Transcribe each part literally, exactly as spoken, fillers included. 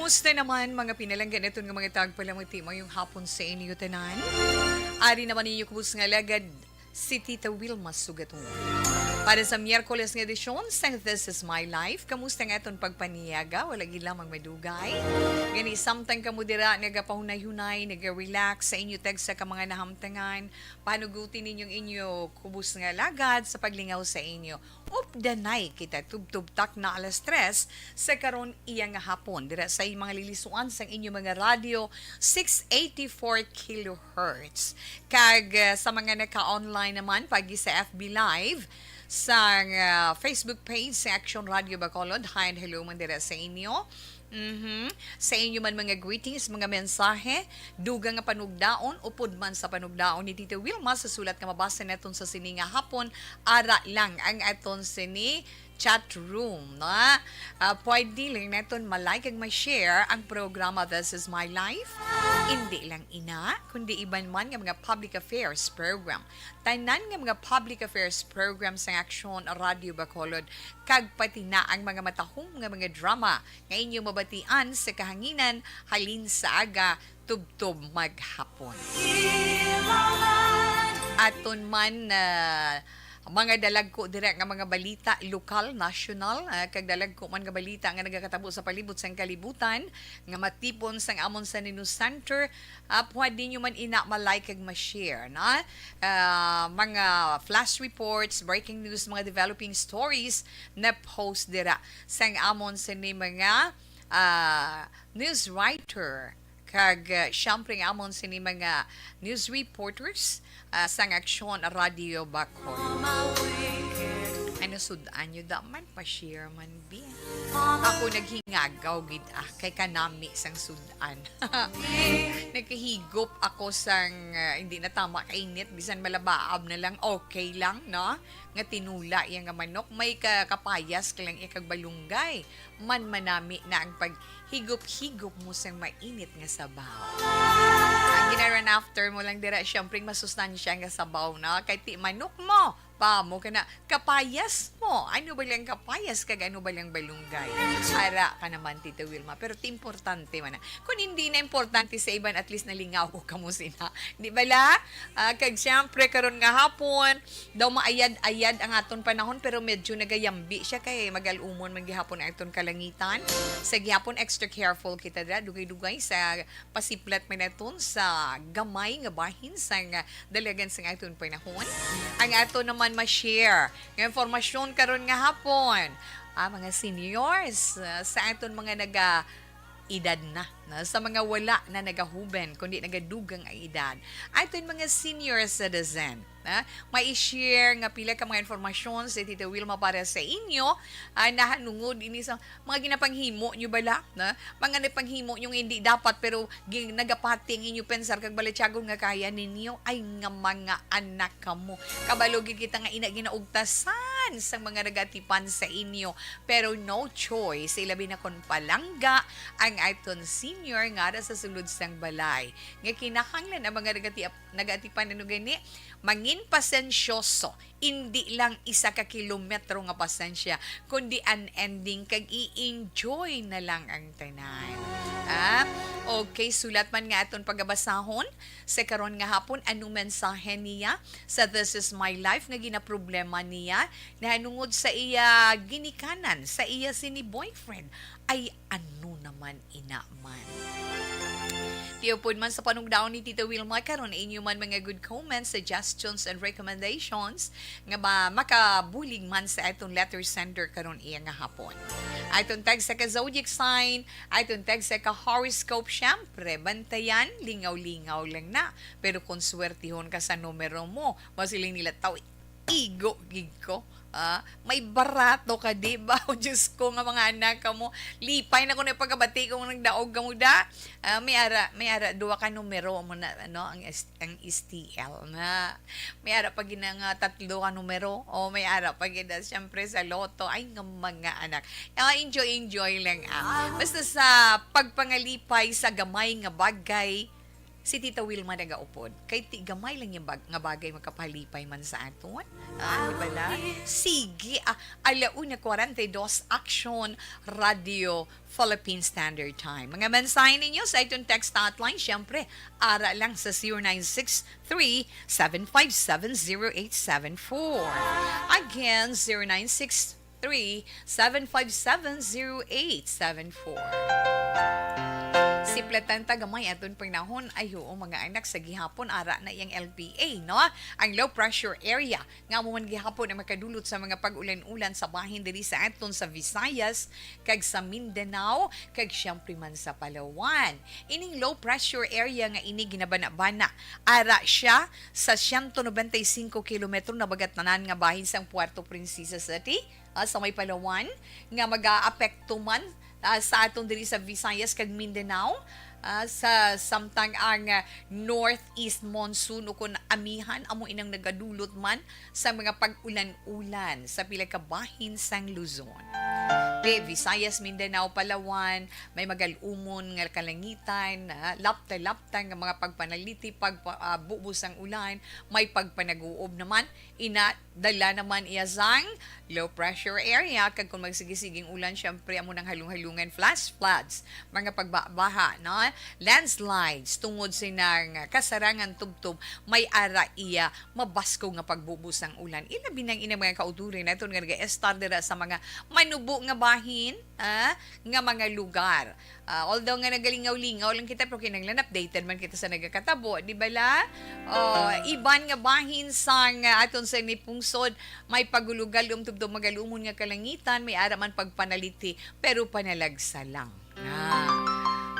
Kumusta naman, mga pinalangga naton nga mga tagpalamuti, mayong hapon sa inyo tanan. Ari naman ninyo kubos nga alagad, si Tita Wilma Sugaton. Para sa Miyerkules nga edisyon sa This Is My Life, kamusta nga aton pagpaniyaga? Wala gid lamang madugay. Gani, samtang kamo dira nagapahunay-hunay, naga-relax sa inyo tagsa ka mga nahamtangan, panuguti ninyong inyo kubos nga alagad sa paglingaw sa inyo. Updanay kita tubtob takna alas tres sa karon iya nga hapon dira sa inyong mga lilisuan sang inyong mga radyo, six eighty-four kilohertz. Kag, ah, sa mga naka-online naman, pagi sa F B Live, sang, ah, Facebook page sa Action Radio Bacolod, hi and hello man dira sa inyo. Mhm. Sa inyo man mga greetings, mga mensahe, dugang nga panugdaon, upod man sa panugdaon ni Tita Wilma sa sulat nga mabasa naton sa sini nga hapon, ara lang ang aton sini chat room, na, ah, pwede lang naton ma-like kag ma-share ang programa This Is My Life. Hindi lang ina, kundi iban man nga mga public affairs program. Tanan nga mga public affairs program sang Action Radio Bacolod, kag pati na ang mga matahom nga mga drama nga inyo mabatian sa kahanginan halin sa aga tubtob maghapon. Aton man, ah, mga dalagko dira nga mga balita, lokal, national, ah, kag dalagko man nga balita nga nagakatabo sa palibot sang kalibutan nga matipon sang amon sa News Center, ah, pwede nyo man ina ma-like kag ma-share, na? Ah, mga flash reports, breaking news, mga developing stories na post dira sang amon sini mga, ah, news writer. Kag, ah, syempre, ang amon sini mga news reporters, ah, sang Aksyon Radio Bacolod. Ano, sud-an nyo da man, pa-share man, bi. Ako naghingagaw gid, ah, kay kanami sang sud-an. Nakahigop ako sang, ah, hindi na tama kainit, bisan malabaab na lang, okay lang, no? Nga tinula iya nga manok, may ka-, kapayas ka lang iya kag balunggay. Man manami na ang paghigop-higop mo sang mainit nga sabaw. Ang gina-run after mo lang dira, syempre, masustansya nga sabaw, no? Kay ti manok mo, pa mo ka na, kapayas mo. Ano ba lang kapayas kag ano ba lang balunggay? Ara ka naman, Tita Wilma. Pero ti importante man na. Kung hindi na importante sa iban, at least nalingaw ko kamo sina. Di ba la? Ah, kag syempre, karon nga hapon, daw maayad-ayad ang aton panahon, pero medyo nagayambi siya kay mag-alumon man gihapon ang aton kalangitan. Sa gihapon, extra careful kita dira, dugay-dugay sa pasiplat man naton sa gamay nga bahin sang dalagan sang aton panahon. Ang aton naman ma-share nga impormasyon karon nga hapon, ah, mga seniors, ah, sa aton mga naga edad na, no? Sa mga wala na nagahuben, kundi nagadugang ang edad. Aton mga senior citizen, no? May i-share nga pila ka mga informasyon si Tita Wilma para sa inyo, ah, nahanungod ini sa mga ginapanghimo nyo bala, no? Mga napanghimo nyo nga hindi dapat, pero gi-, nagapati ang inyo pensar kag balatyagon nga kaya ninyo. Ay nga mga anak kamo. Kabalo gid kita nga ina ginaugtasan sang mga nagatipan sa inyo. Pero no choice, ilabi na kon palangga ang aton senior nga ara sa sulod sang balay. Nga kinahanglan ang mga nagati-, nagatipan, ano gani, mangin pasensyoso, indi lang isa ka kilometro nga pasensya, kundi unending kag i-enjoy na lang ang tanan. Ah, okay, sulat man nga aton pagabasahon sa karon nga hapon, ano mensahe niya sa This Is My Life nga ginaproblema niya nahanungod sa iya ginikanan, sa iya sini boyfriend. Ay, ano naman ina man. Tiupod man sa panugdaon ni Tita Wilma karon, inyo man mga good comments, suggestions, and recommendations nga ba makabulig man sa aton letter sender karon iya nga hapon. Aton tag sa ka zodiac sign, aton tag sa ka horoscope, syempre, bantayan, lingaw-lingaw lang na. Pero kung swertihon ka sa numero mo, masiling nila, "Taw, igo gid ko. Ah, may barato ka, di ba?" O, Diyos ko, nga mga anak ka mo. Lipay na ko na pagkabati kung nagdaog ka mo, da. Ah, may ara, may ara, duha ka numero mo na, ano, ang S-, ang S T L na. May ara pa gid nga tatlo ka numero. O, may ara pa gid, ah, siyempre, sa lotto. Ay, nga mga anak. Ah, enjoy, enjoy lang, ah. Basta sa pagpangalipay sa gamay nga bagay, Si Tita Wilma nagaupod. Kay ti gamay lang yung bag nga bagay makapahalipay man sa aton. Ah, di ba na? Sige, ah, alauna kwarenta y dos, Action Radio Philippine Standard Time. Mga mensahe ninyo sa itong text hotline, syempre, ara lang sa zero nine six three, seven five seven, zero eight seven four. Again, zero nine six three, seven five seven, zero eight seven four. Siplatan ta gamay aton panahon. Ay, oo, mga anak, sa gihapon, ara na iyang L P A, no? Ang low pressure area, nga amo man gihapon ang makadulot sa mga pag-ulan-ulan sa bahin diri sa aton sa Visayas kag sa Mindanao, kag siyempre man sa Palawan. Ining low pressure area nga ini ginabana-bana, ara siya sa siyento nobenta y singko kilometro nabagatanan nga bahin sang Puerto Princesa City, ah, sa may Palawan, nga magaapekto man, ah, sa aton diri sa Visayas kag Mindanao, ah, sa samtang ang, ah, northeast monsoon o kun amihan amo inang nagadulot man sa mga pag-ulan-ulan sa pila ka bahin sang Luzon. Di, Visayas, Mindanao, Palawan, may magal-umon nga kalangitan, ah, lapta-lapta nga mga pagpanaliti, pagpa-, ah, bubo sang ulan, may pagpanag-uob naman, ina, dala naman iya sang low pressure area, kag kung magsigisiging ulan, syempre, amo nang halong-halongan flash floods, mga pagbabaha, no? Landslides, tungod sinang kasarangan tubtob, may ara iya mabaskog nga pagbubo sang ulan. Ilabi nang ina mga kauturin naton nga nag-estar dira sa mga manubo nga bahin, ah, nga mga lugar. Ah, although nga nagalingaw-lingaw lang kita, pero kinahanglan updated man kita sa nagakatabo, di ba la? Oh, iban nga bahin sang, ah, aton sa ni pungsod, may pagulugal, umtubtob magal-umon nga kalangitan, may ara man pagpanaliti, pero panalagsa lang. Na,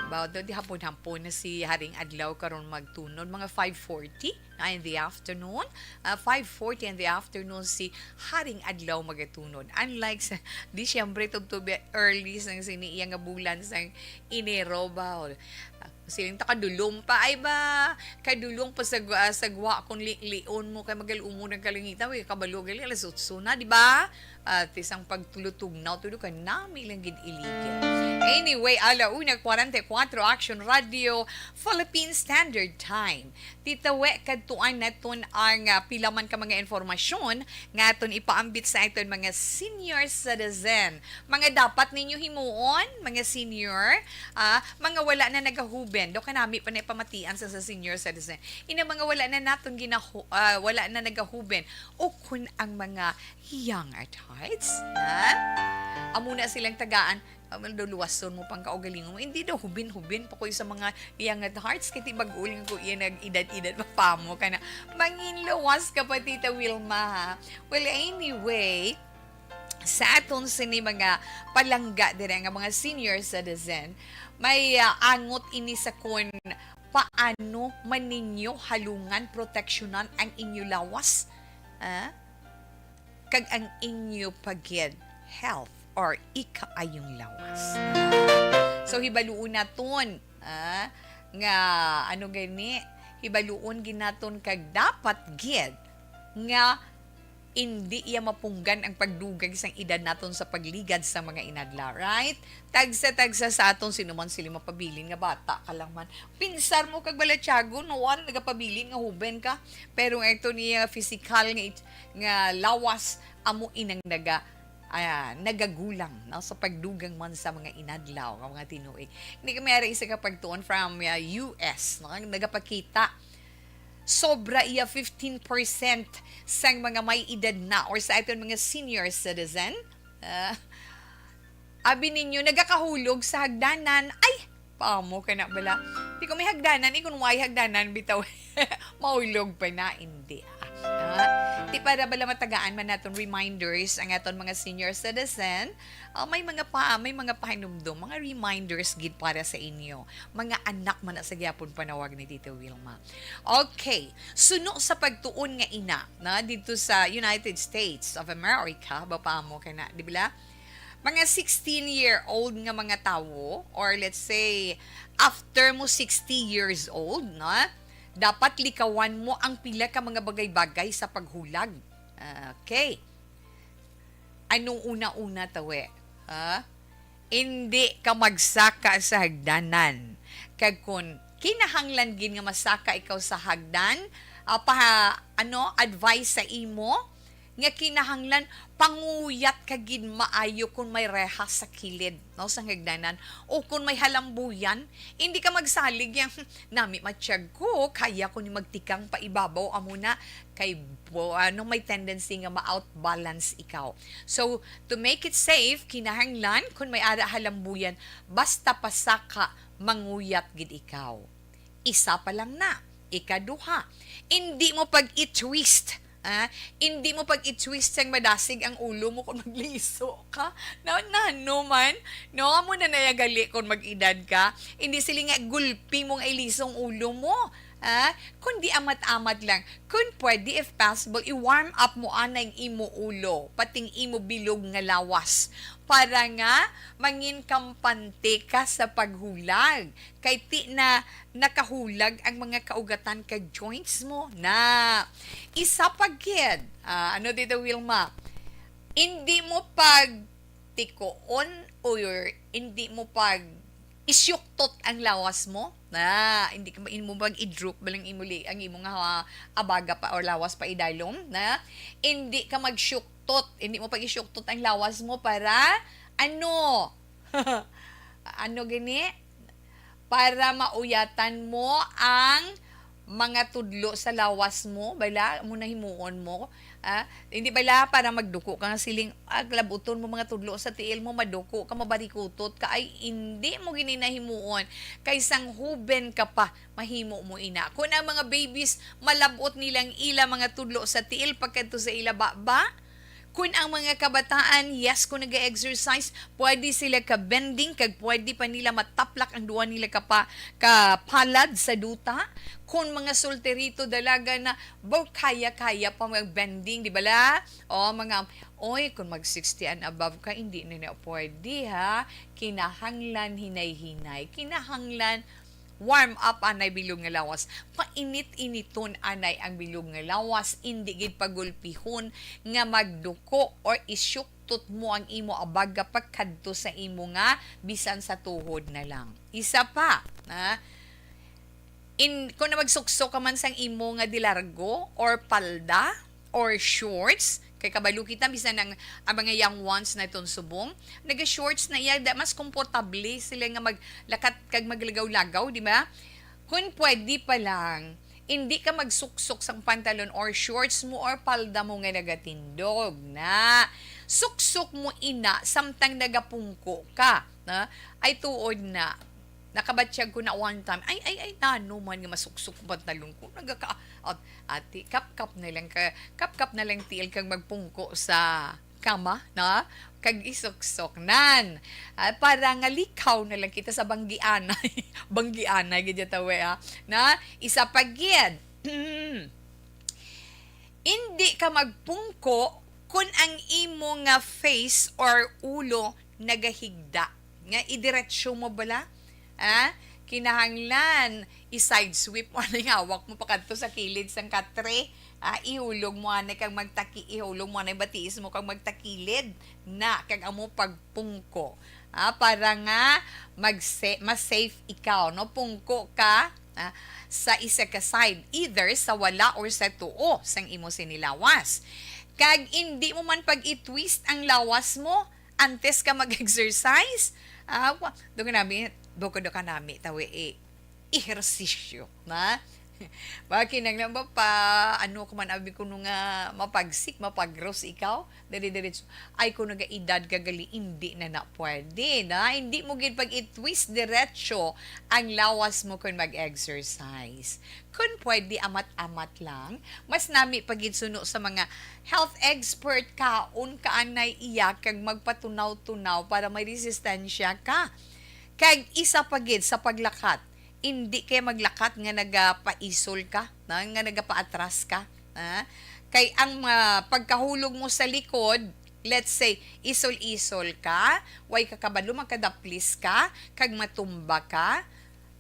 bawo daw di hapon-hapon na si Haring Adlaw karon magtunod, mga five forty na in the afternoon. Ah, five forty in the afternoon si Haring Adlaw magatunod. Unlike sa, di siyempre, tubtob early sang sini iya nga bulan sang Enero ba? O, ah, siling ta kadulom pa. Ay ba, kadulom pa sa gwa, sa gwa kung li-, lion mo kay magal-umon ang kalangitan. Way kabalo gali, alas otso na, di ba? At isang pagtulutugnaw, tulo ka nami lang gid iligid. Anyway, alauna kwarenta y kuwatro, Action Radio, Philippine Standard Time. Titawe kadtuan naton ang, ah, pila man ka mga informasyon nga aton ipaambit sa aton mga senior citizen. Mga dapat ninyo himuon, mga senior, ah, mga wala na nagahuben. Do kanami pa na ipamatian sa, sa senior citizen. Ina mga wala na naton ginahu-, ah, wala na nagahuben. O kun ang mga young at hearts, ha? Amo na silang tagaan. Ah, well, daw luwason mo pang kaugalingon mo. Hindi daw hubin-hubin pa ko sa mga young at hearts. Kay ti bag-o lang ko iya nag-edad-edad, mapamo ka na. Mangin luwas ka pa, Tita Wilma, ha? Well, anyway, sa aton sini mga palangga diri nga mga senior citizen, may, ah, angot ini sa kun paano man ninyo halungan proteksyonan ang inyo lawas, ah, kag ang inyo pa gid health or ikaayong lawas. So, hibaluon naton, ah, nga ano gani, hibaluon gid naton kag dapat gid nga indi iya mapunggan ang pagdugay sang edad naton sa pagligad sa mga inadlaw, right? Tagsa-tagsa sa aton, sino man sila mapabilin nga bata ka lang man. Pinsar mo kag balatyagon, no? Wala nagapabilin nga huben ka. Pero ang ito niya physical nga it-, nga lawas, amo inang naga-, ah, nagagulang, no? Sa pagdugang man sa mga inadlaw, nga mga tinuig. Hindi kami ara isa ka pagtuon from, ah, U S, no? Ang nagapakita, sobra iya fifteen percent sang mga may edad na or sa aton mga senior citizen. Ah, abi ninyo, nagakahulog sa hagdanan. Ay, pamo ka na bala. Di ko may hagdanan, eh, kung may hagdanan, bitaw, maulog pa na, hindi, ah. Ah, di para bala matagaan man naton reminders ang aton mga senior citizen. Ah, may mga pa, may mga pahinumdom, mga reminders gid para sa inyo. Mga anak man na sa gyapon panawag ni Tita Wilma. Okay, suno sa pagtuon nga ina, na, dito sa United States of America, ba pa mo ka na, di ba? Mga sixteen-year-old nga mga tawo, or let's say, after mo sixty years old, no? Dapat likawan mo ang pila ka mga bagay-bagay sa paghulag. Okay. Anong una-una, tawe? Ha? Hindi ka magsaka sa hagdanan. Kag kun Kinahanglan gid nga masaka ikaw sa hagdan, ah, pa, ano, advice sa imo nga kinahanglan panguyat ka gid maayo kung may rehas sa kilid, no, sa hagdanan, o kung may halambuyan, hindi ka magsalig yang, "Nami matiyag ko, kaya ko ni magtikang pa ibabaw, amo na kay bo-, ano, may tendency nga ma-outbalance ikaw." So, to make it safe, kinahanglan kung may ara halambuyan, basta pasaka, manguyat gid ikaw. Isa pa lang na. Ikaduha, indi mo pag-i-twist, ah, indi mo pag-i-twist sang madasig ang ulo mo kung magliso ka. Na, nano man, no? Amo na naya gali kung mag-edad ka. Hindi sila nga gulpi mo nga iliso ang ulo mo, ah, kundi amat-amat lang. Kung pwede, if possible, i-warm up mo anay ang imo ulo, pating imo bilog nga lawas, para nga mangin kampante ka sa paghulag. Kay ti na nakahulag ang mga kaugatan kag joints mo na. Isa pa gid, ah, ano dito, Wilma? Hindi mo pag tikuon or hindi mo pag isyuktot ang lawas mo. Na, hindi ka, hindi mo pag i-droop ba lang imo li-, ang imo nga, ah, abaga pa or lawas pa idalom, na hindi ka magsyuktot, hindi mo pag isyuktot ang lawas mo para ano? Ano gani? Para mauyatan mo ang mga tudlo sa lawas mo, bala, mo na himuon mo. Ah, hindi bala para magduko ka nga siling, ah, labuton mo mga tudlo sa tiil mo, maduko ka, mabarikutot ka, ay, hindi mo gini na himuon. Kay sang huben ka pa, mahimo mo ina. Kung ang mga babies, malabot nilang ila mga tudlo sa tiil pagkadto sa ila baba, Kun ang mga kabataan, yes, kung nag-exercise, pwede sila ka-bending, kag pwede pa nila mataplak ang duwa nila ka pa, ka palad sa duta. Kung mga solterito, dalaga na, bo, kaya-kaya pa mag-bending, di ba la? O, mga, oy, kung mag sixty and above ka, hindi na na pwede, ha? Kinahanglan hinay-hinay. Kinahanglan warm up anay bilog nga lawas. Painit-initon anay ang bilog nga lawas, indi gid pagulpihon nga magduko or isyuktot mo ang imo abaga pagkadto sa imo nga bisan sa tuhod na lang. Isa pa, ha? In, kung na magsuksok ka man sang imo nga dilargo or palda, or shorts. Kay kabalo kita, bisan ang, ang mga young ones naton subong, naga-shorts na iya, da, mas komportable sila nga maglakat kag maglagaw-lagaw, di ba? Kung pwede pa lang, hindi ka magsuksok sang pantalon or shorts mo or palda mo nga nagatindog na. Suksok mo ina samtang nagapungko ka, na? Ay tuod na. Nakabatyag ko na one time, ay, ay, ay, nano man nga masuksok ang pantalon ko. Nagaka-, at, ati, kap-kap na lang ka, kap-kap na lang tiil kang magpungko sa kama, na? Kag isuksok nan. Ah, para nga likaw na lang kita sa banggianay. Banggianay, gid ya tawe, ah. Na? Isa pa gid. Indi ka magpungko kun ang imo nga face or ulo nagahigda. Nga idiretso mo bala? Ah, kinahanglan i-side sweep mo anay nga hawak mo pakadto sa kilid sang katre. Ah, ihulog mo anay kag magtaki-, ihulog mo anay batiis mo kag magtakilid na kag amo pagpungko. Ah, para nga magse-, mas safe ikaw, no? Pungko ka, ah, sa isa ka side, either sa wala or sa tuo sang imo sini lawas. Kag indi mo man pag-i-twist ang lawas mo antes ka mag-exercise. Ah, wa-, do ka nami, do ka, do ka nami, tawi, eh, ehersisyo, na? Ba, kinanglan ba pa, ano ko man, abi ko nung nga mapagsik, mapagros ikaw? Diri-diretso. Ay, kung nagaedad ka gali, hindi na na pwede, na? Hindi mo gid pag-i-twist diretso ang lawas mo kung mag-exercise. Kung pwede, amat-amat lang. Mas nami pa gid suno sa mga health expert, kaon ka anay iya kag magpatunaw-tunaw para may resistensya ka. Kag isa pa gid sa paglakat, indi kay maglakat nga nagapaisol ka, na, nga nagapaatras ka, ha? Kay ang, ah, pagkahulog mo sa likod, let's say, isol-isol ka, way ka kabalo, magkadaplis ka, kag matumba ka,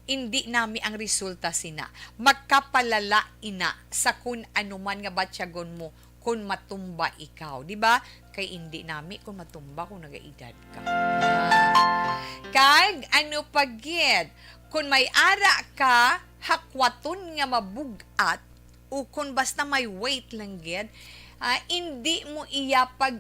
indi nami ang resulta sina. Makapalala ina sa kun ano man nga batyagon mo kun matumba ikaw, di ba? Kay indi nami kun matumba kung nagaedad ka. Kag ano pa gid, Kon may ara ka hakwaton nga mabug-at, o kon basta may weight lang gid, ah, indi mo iya pag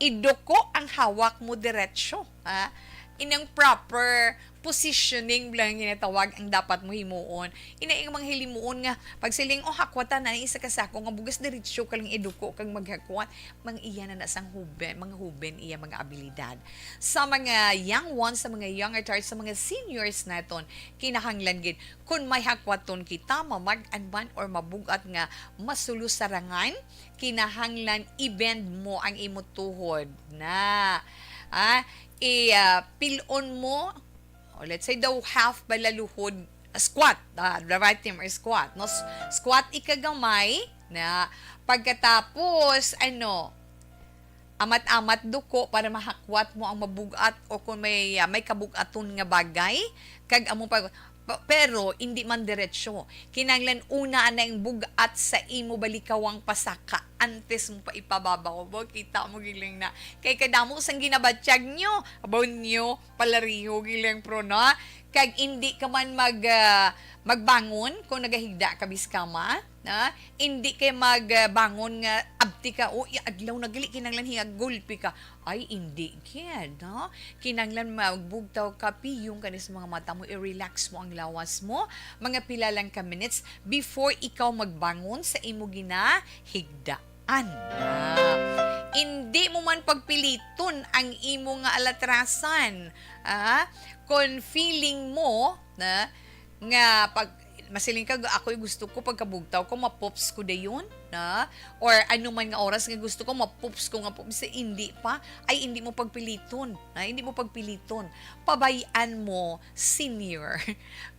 iduko ang hawak mo diretsyo, ah. Inang proper positioning lang ginatawag ang dapat mo himuon. Ina ang mga hilimuon nga pagsiling, "Oh, hakwatan na isa ka sako nga bugas, diretsyo ka lang iduko kag maghakwat." Mga iya na na sang huben, mga huben iya mga abilidad. Sa mga young ones, sa mga young at heart, sa mga seniors naton, kinahanglan gid, kun may hakwaton kita, mamag-an man or mabugat nga masulusarangan, kinahanglan i-bend mo ang imo tuhod na. Ah, i, ah, pil-on mo, o let's say, daw half bala luhod, squat, ah, the right term is squat, no? S-, squat ikagamay na. Pagkatapos, ano, amat-amat duko para mahakwat mo ang mabugat o kung may, ah, may kabugaton nga bagay, kag amo pa, pa-, pero hindi man diretsyo. Kinahanglan una na ang bugat sa imo balikawang pasaka antes mo pa ipababaw. Bo, kita mo giling na. Kay kadamo sang ginabatyag nyo, abaw nyo, palariho giling pro, no? Kag hindi ka man mag, ah, magbangon kung nagahigda ka bis kama, na? Hindi kay magbangon nga abti ka, "O, i-, adlaw na gali, kinahanglan hingag gulpi ka." Ay, hindi gid, no? Kinahanglan magbugtaw ka, piyong ka ni sa mga mata mo, i-relax mo ang lawas mo, mga pila lang ka minutes before ikaw magbangon sa imo ginahigdaan. Ah, hindi mo man pagpiliton ang imo nga alatrasan, ah, kon feeling mo na nga pag masiling ka, "Ako'y gusto ko pagkabugtaw ko, ma-poops ko dayon," na? Or ano man nga oras nga gusto ko, ma-poops ko nga poops, hindi pa. Ay, hindi mo pagpiliton, na? Hindi mo pagpiliton. Pabayan mo, senior,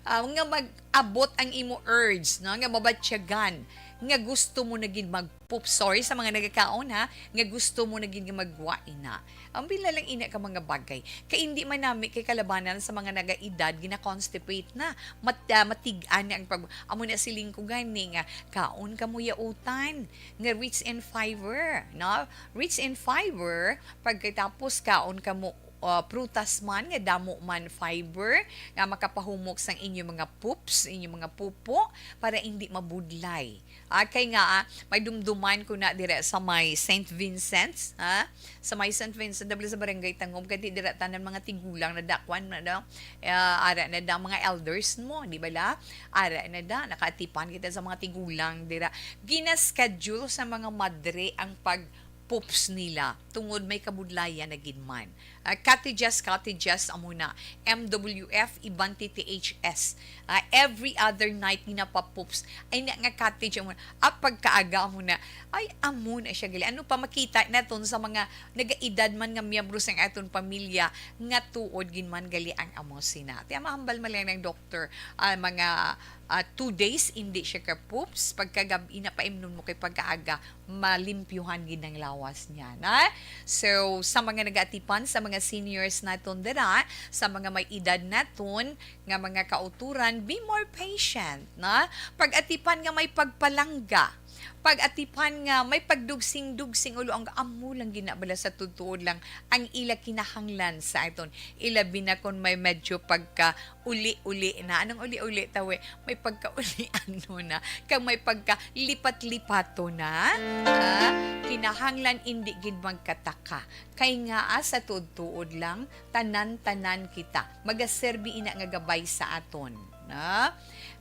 ah, nga mag-abot ang imo urge, no? Nga mabatyagan, nga gusto mo na gid mag-poop. Sorry sa mga nagakaon, ha, nga gusto mo na gid nga magwa ina. Ang pila lang ina ka mga bagay. Kay hindi man nami kay kalabanan sa mga nagaedad, gina-constipate na. Mat-, ah, matig-an na ang pag-, amo na siling ko gani nga, kaon ka mo yautan, nga rich in fiber, no? Rich in fiber, pagkatapos kaon ka mo, ah, prutas man, nga damo man fiber, nga makapahumok sang inyo mga poops, inyo mga pupo, para hindi mabudlay. Ah, kay nga, ah, may dumduman ko na dire sa may Saint Vincent, ah, sa may Saint Vincent, dabla sa Barangay Tangub, kay di dira tanan mga tigulang na dakwan na daw, ah, ara na daw mga elders mo, di ba la? Ara na da, nakaatipan kita sa mga tigulang dira. Gina-schedule sa mga madre ang pag-poops nila tungod may kabudlayan na gid man. Ah, cottages, cottages, amo na. M W F, Iban T T H S. Ah, every other night, ginapapoops. Ay, na nga cottage, amo na. Ah, pagkaaga, amo na. Ay, amo na siya, gali. Ano pa, makita naton sa mga nagaedad man nga miyembro sang aton pamilya, nga tuod gid man gali ang amo sina. Tiya mahambal man lang ng doktor, ah, mga, ah, two days, hindi siya ka-poops. Pagkagabi na, paimnon mo kay pagkaaga, malimpyuhan gid ang lawas niya, na? So, sa mga nagaatipan, sa mga seniors naton dira, sa mga may edad naton, nga mga kauturan, be more patient, na? Pag-atipan nga may pagpalangga, pag-atipan nga may pagdugsing-dugsing ulo, ang amo lang ginabala sa tutuod lang ang ila kinahanglan sa aton. Ilabi na kung may medyo pagka uli-uli na. Anong uli-uli, tawi? May pagkauli-ano na. Kag may pagkalipat-lipato na. Ah, kinahanglan indi gid magkataka. Kay nga, ah, sa tuod-tuod lang, tanan-tanan kita. Magaserbi ina nga gabay sa aton. Na?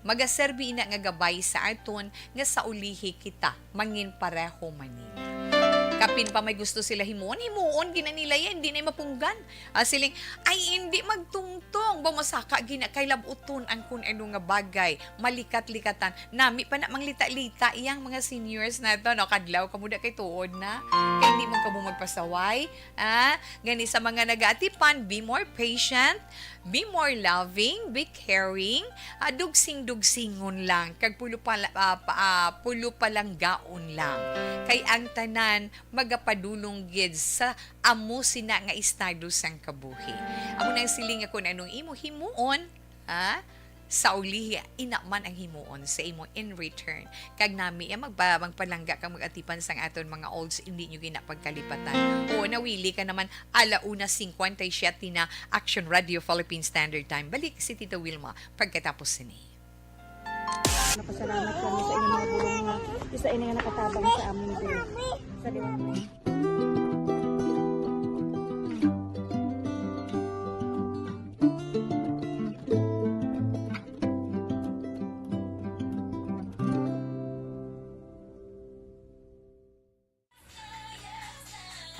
Magaserbi ina nga gabay sa aton nga sa ulihi kita mangin pareho man ni. Kapin pa may gusto sila himuon, himuon gina nila yan, hindi na mapunggan. Ah, siling, "Ay, hindi magtungtong, ba masaka gina kay labuton ang kun ano nga bagay, malikat-likatan." Nami pa na manglita-lita iyang mga seniors na to, no? Kadlaw kamo da kay tuod na. Kay hindi mo kamo magpasaway. Ah, gani sa mga nagaatipan, be more patient, be more loving, be caring, ah, dugsing-dugsingon lang, kag pulo pala, ah, pa, ah, pulo palanggaon lang. Kay ang tanan magapadulong gid sa amo sina nga estado sang kabuhi. Amo nang siling nga kun anong imo himuon, ha? Sa ulihi, ina man ang himuon sa imo in return. Kag nami, eh, magpa-, magpalangga kag mag-atipan sang aton mga olds, hindi nyo gina pagkalipatan. Oo, nawili ka naman, ala una cincuenta y siete na, Action Radio Philippine Standard Time. Balik si Tita Wilma pagkatapos sini. Napasalamat kami sa inyong mga bulong nga isa ini nga nakatabang sa amin din. Sa liwat.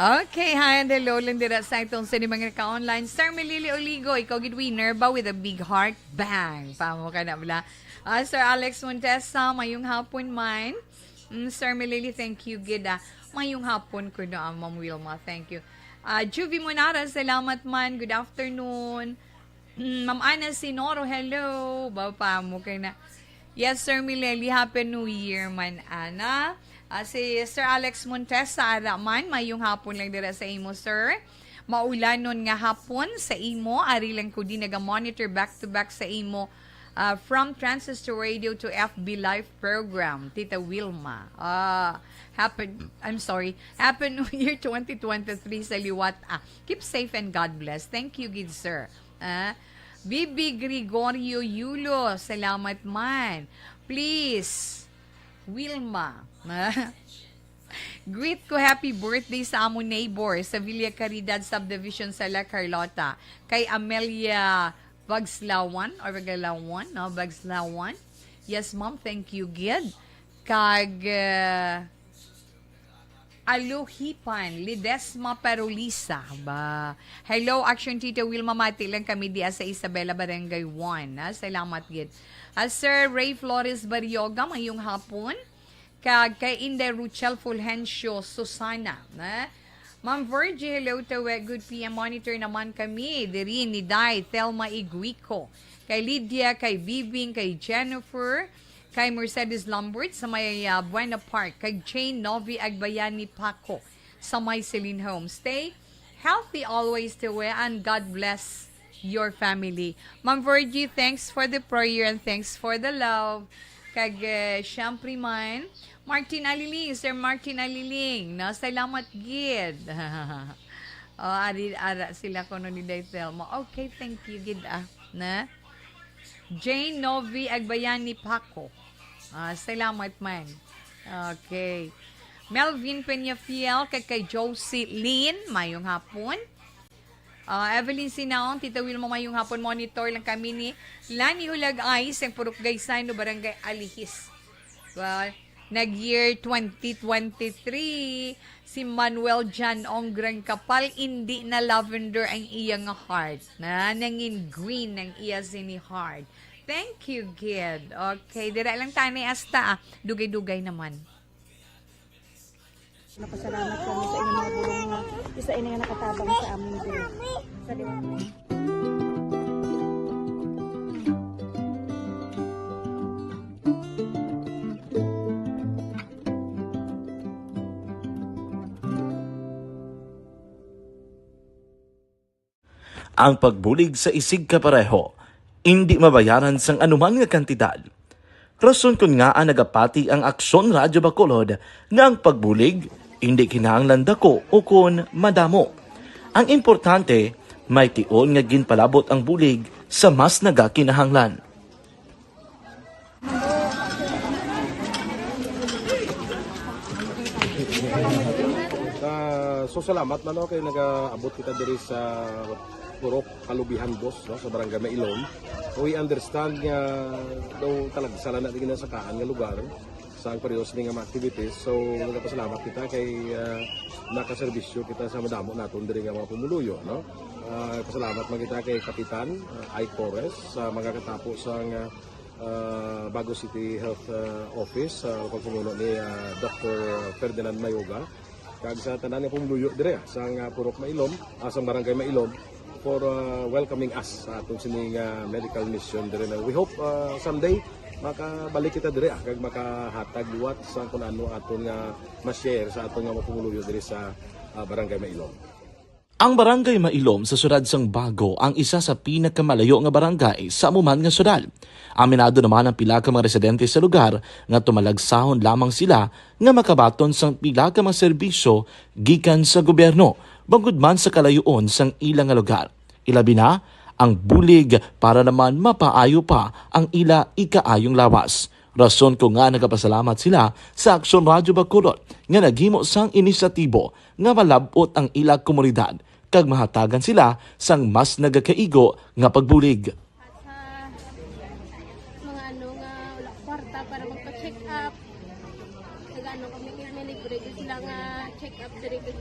Okay, hi and hello lang dira sa itong sini mga ka-online. Sir Melili Oligo, ikaw gid winner ba with a big heart? Bang! Pamo ka na bla. Ah, Sir Alex Montesa, mayong hapon man. Mm, Sir Melili, thank you gid, ah. Mayong hapon ko no, ah, Ma'am Wilma, thank you. Ah, Juvie Monara, salamat man. Good afternoon. Mm, Ma'am Ana Sinoro, hello. Ba, pamo kay na. Yes, Sir Mileli, Happy New Year man, Ana. Ah, si Sir Alex Montesa, ara man, mayong hapon lang dira sa imo, sir. Maulanon nga hapon sa imo, ari lang ko di naga-monitor back to back sa imo, ah, from Transistor Radio to F B Live Program, Tita Wilma. Ah, happy, I'm sorry, Happy New Year twenty twenty-three sa liwat. Ah, keep safe and God bless. Thank you, gid sir. Ah, Bibi Gregorio Yulo, salamat man. Please, Wilma. Greet ko happy birthday sa amo neighbor sa Villa Caridad Subdivision sa La Carlota. Kay Amelia Bagslawan or Baglawan, no? Bagslawan. Yes, ma'am. Thank you, gid. Kag, uh, Aluhipan, Ledesma Parulisa. Ba. Hello, Action Tita Wilma. Mati lang kami diya sa Isabela, Barangay one. Ah, salamat gid. Ah, Sir Ray Flores Barrioga, mayong hapon. Kag kay Inday Ruchel Fulgencio Susana, na? Ma'am Virgie, hello, Tawe. Good P M monitor naman kami. Diri ni Day Thelma Iguico. Kay Lydia, kay Bibing, kay Jennifer, kay Mercedes Lambert sa may, ah, Buena Park, kay Jane Novi Agbayani Paco sa may Celine Home. Stay healthy always, Tawe, and God bless your family. Ma'am Virgie, thanks for the prayer and thanks for the love. Kag, eh, syempre man, Martin Aliling, Sir Martin Aliling, no? Salamat gid. Oh, ari, ara sila kuno ni Day Thelma. Okay, thank you gid, ah, na? Jane Novi Agbayani Paco. Ah, salamat man. Okay. Melvin Peñafiel, kag kay Josie Lynn, mayong hapon. Ah, Evelyn Sinaon, Tita Wilma, mayong hapon. Monitor lang kami ni Lani Hulagay, sang Purok Gaysano, Barangay Alihis. Well, nag-year twenty twenty-three, si Manuel John Onggrang Kapal, indi na lavender ang iya nga heart. Na, nangin green ang iya sini heart. Thank you, gid. Okay, dira lang tani hasta, ah. Dugay-dugay naman. Napasalamat kami sa inyong mga bulong nga isa ini nga nakatabang sa amin din. Sa liwat. Ang pagbulig sa isigkapareho indi mabayaran sang anuman nga kantidad. Rason kon ngaa nagapati ang Aksyon Radyo Bacolod nga ang pagbulig indi kinahanglan dako ukon madamo. Ang importante, may tion nga ginpalabot ang bulig sa mas nagakinahanglan. Ah, so salamat man, no, kay nagaabot kita diri sa Purok Kalubihan, boss, no, sa Barangay Mailom. We understand nga daw talagsa lang na ginasakaan nga lugar sa ang periodo sini nga mga activities. So, nagapasalamat kita kay, ah, nakaserbisyo kita sa madamo naton diri nga mga pumuluyo, no? Ah, pasalamat man kita kay Kapitan, ah, Ike Torres sa mga katapo sang, ah, ah, Bago City Health, ah, Office, sa pagpamuno ni, ah, Doktor Ferdinand Mayoga, kag sa tanan nga pumuluyo dire, ah, sang, ah, Purok Mailom, ah, sang Barangay Mailom, for, ah, welcoming us sa aton sini nga medical mission dire na. We hope, ah, someday makabalik kita dire, ah, kag makahatag liwat sa kun ano aton nga ma-share sa aton nga mga pumuluyo dire sa, ah, Barangay Mailom. Ang Barangay Mailom sa siyudad sang Bago ang isa sa pinakamalayo nga barangay sa amo man nga siyudad. Aminado naman ang pila ka mga residente sa lugar nga tumalagsahon lamang sila nga makabaton sang pila ka mga serbisyo gikan sa gobyerno, bangod man sa kalayoon sang ila nga lugar. Ilabi na ang bulig para naman mapaayo pa ang ila ikaayong lawas. Rason ko nga nagapasalamat sila sa Aksyon Radyo Bacolod nga naghimo sang inisyatibo nga malab-ot ang ila komunidad kag mahatagan sila sang mas nagakaigo nga pagbulig. Sa mga ano nga wala kwarta para magpa-check up, nag-ano kami, may libre gyud sila nga check up diri, kag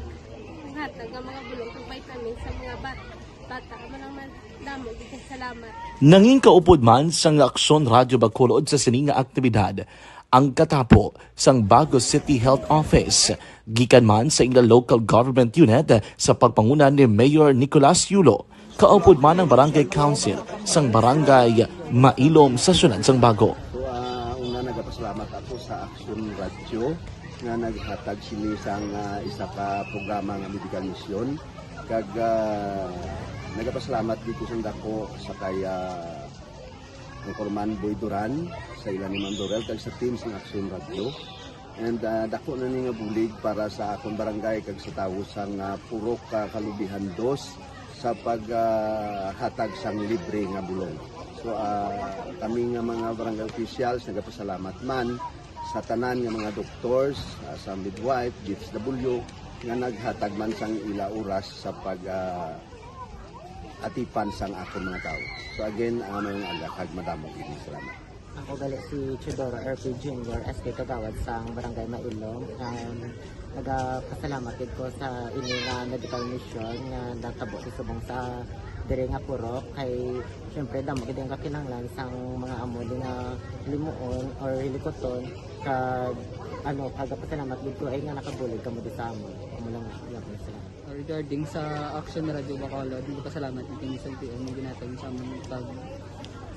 hatag nga mga bulong kag vitamins sa mga bat-, bata. Amo lang man, damo gyud kay salamat. Nangin kaupod man sang Aksyon Radyo Bacolod sa sini nga aktibidad ang katapo sang Bago City Health Office, gikan man sa ila local government unit sa pagpanguna ni Mayor Nicolas Yulo, kaupod man ang Barangay Council sang Barangay Mailom sa siyudad sang Bago. So, ah, una, nagapasalamat ako sa Aksyon Radyo nga naghatag sini sang, ah, isa ka programa nga medical mission. Kag, ah, nagapasalamat dito sang dako sa kay, ah, Anchorman Boy Duran, sa ila ni Ma'am Dorel, kag sa team sang Aksyon Radyo. And, ah, dako na ni nga bulig para sa akon barangay kag sa tawo sang, ah, Purok, ah, Kalubihan Dos sa pag, ah, hatag sang libre nga bulong. So, ah, kami nga mga barangay officials nagapasalamat man sa tanan nga mga doctors, ah, sa midwife, D S W, nga naghatag man sang ila oras sa pag, ah, atipan sang akon mga tawo. So again, ah, mayong aga kag madamo gid nga salamat. Ako gali si Teodoro R P Junior, S K Kagawad sang Barangay Mailom. Um, nagapasalamat gid ko sa ini nga medical mission nga natabo sa subong sa diri nga purok. Kay, syempre, damo gid ang kakinahanglan sang mga amo di nga limuon or hilikuton. Kag, ano, nagapasalamat gid ko ay nga nakabulig kamo di sa amon. Amo lang, yun, salamat. Regarding sa Action Radio Bacolod, nagpasalamat gid kami sa L T O nga ginhatag sa amon pag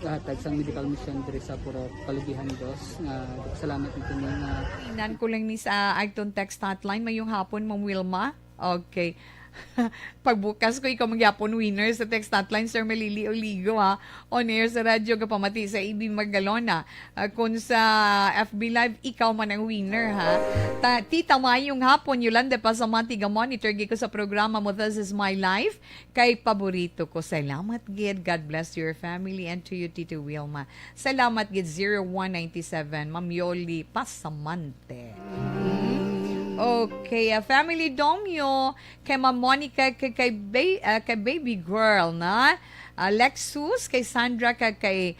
hatag sang medical mission diri sa Purok Kalubihan Dos, nga nagpasalamat gid kami nga Tingnan ko lang ni sa aton text hotline. Mayong hapon, Ma'am Wilma. Okay. Pagbukas ko, ikaw man gyapon winner sa text hotline, Sir Malili Oligo, ha. On air sa radyo, gapamati sa A B Magalona. Ah, kung sa F B Live, ikaw man ang winner, ha. Ta-, Tita, mayong hapon. Yolanda Pasamati, ga-monitor gid ko sa programa mo, This Is My Life. Kay paborito ko. Salamat gid. God bless your family and to you, Tito Wilma. Salamat gid, zero one nine seven, Ma'am Yoli Pasamante. Mm. Okay, ah, family Domyo, kay Ma'am Monica, kay, kay, ba-, ah, kay baby girl na, ah, Lexus, kay Sandra, kag kay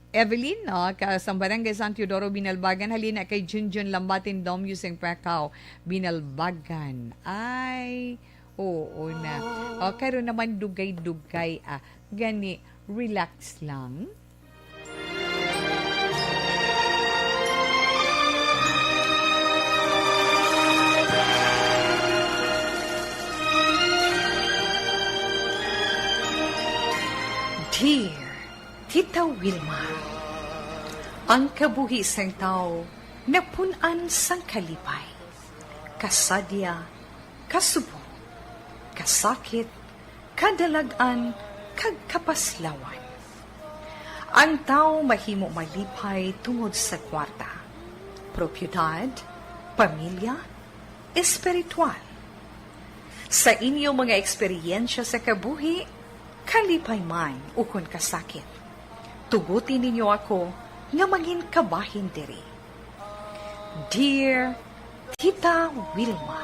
Evelyn, no, ka, sa Barangay San Teodoro, Binalbagan, halina kay Junjun Lambatin Domyo sing Pekaw, Binalbagan. Ay, oo na. O, karon naman dugay-dugay, ah, gani, relax lang. Dear Tita Wilma, ang kabuhi sang tawo napun-an sang kalipay, kasadya, kasubo, kasakit, kadalag-an, kag kapaslawan. Ang tawo mahimo malipay tungod sa kwarta, propiedad, pamilya, espiritual. Sa inyo mga eksperyensya sa kabuhi, kalipay man ukon kasakit, tuguti ninyo ako nga mangin kabahin diri. Dear Tita Wilma.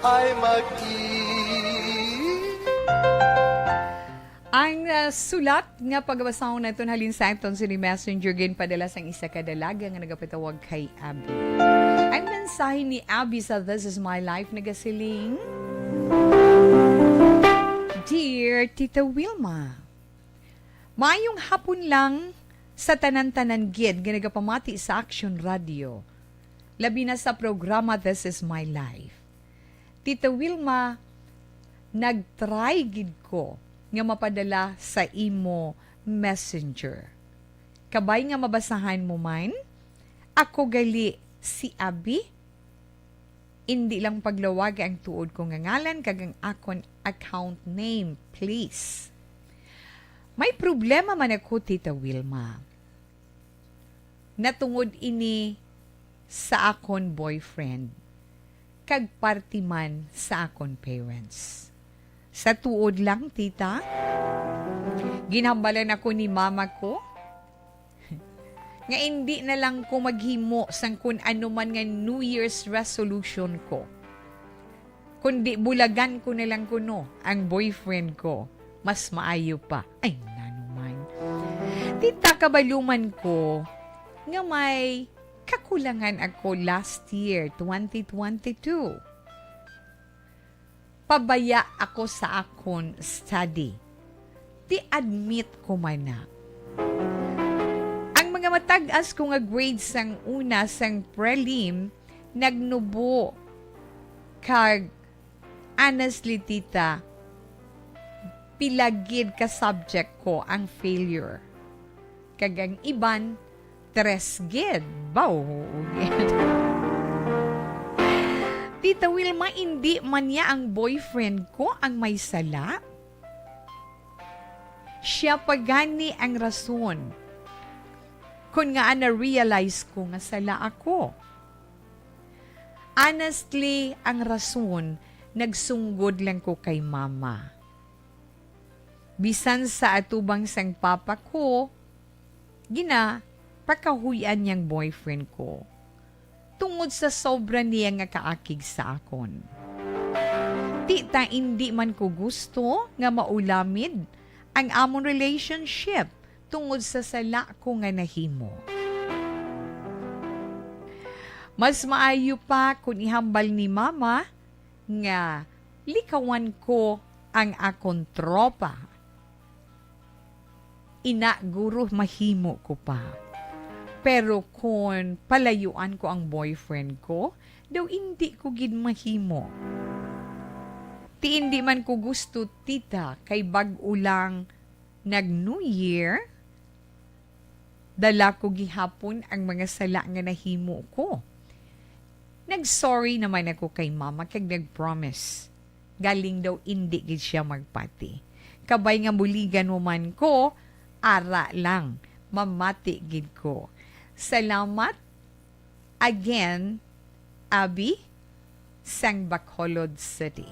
Ay, magki- Ang, ah, sulat nga pagbasahon naton halin sa aton sini messenger, ginpadala sang isa ka dalaga nga nagapatawag kay Abby. Ang mensahe ni Abby sa This Is My Life nagasiling, Dear Tita Wilma, maayong hapon lang sa tanan-tanan gid nga nagapamati sa Action Radio, labi na sa programa This Is My Life. Tita Wilma, nag-try gid ko nga mapadala sa imo messenger. Kabay nga mabasahan mo man, ako gali si Abby. Indi lang paglawag ang tuod ko nga ngalan kag ang akon account name, please. May problema man ako, Tita Wilma. Natungod ini sa akon boyfriend, kag parte man sa akon parents. Sa tuod lang, tita, ginhambalan ako ni mama ko nga indi na lang ko maghimo sang kun ano man nga New Year's resolution ko, kundi bulagan ko na lang kuno ang boyfriend ko. Mas maayo pa. Ay, nanuman. Tita, kabaluman ko nga may kakulangan ako last year, twenty twenty-two. Pabaya ako sa akon study. Ti admit ko man na. Ang mga matag-as ko nga grades sang una sang prelim, nagnubo. Kag, honestly, tita, pila gid ka subject ko ang failure. Kag ang iban, tres gid. Baw, gid. Tita Wilma, indi man niya ang boyfriend ko ang may sala. Siya pa gani ang rason kon ngaa na-realize ko nga sala ako. Honestly, ang rason, nagsunggod lang ko kay mama. Bisan sa atubang sang papa ko, gina, pakahuy-an niyang boyfriend ko. Tungod sa sobra niya nga kaakig sa akon. Ti ta indi man ko gusto nga maulamid ang amon relationship tungod sa sala ko nga nahimo. Mas maayo pa kon ihambal ni mama nga likawan ko ang akon tropa. Ina, guro, mahimo ko pa. Pero kon palayuan ko ang boyfriend ko, daw indi ko gid mahimo. Ti indi man ko gusto, tita, kay bag-o lang nag-New Year, dala ko gihapon ang mga sala nga nahimo ko. Nag-sorry naman ako kay mama kag nag-promise. Galing daw indi gid siya magpati. Kabay nga buligan mo man ko, ara lang, mamati gid ko. Salamat again, Abby, sang Bacolod City.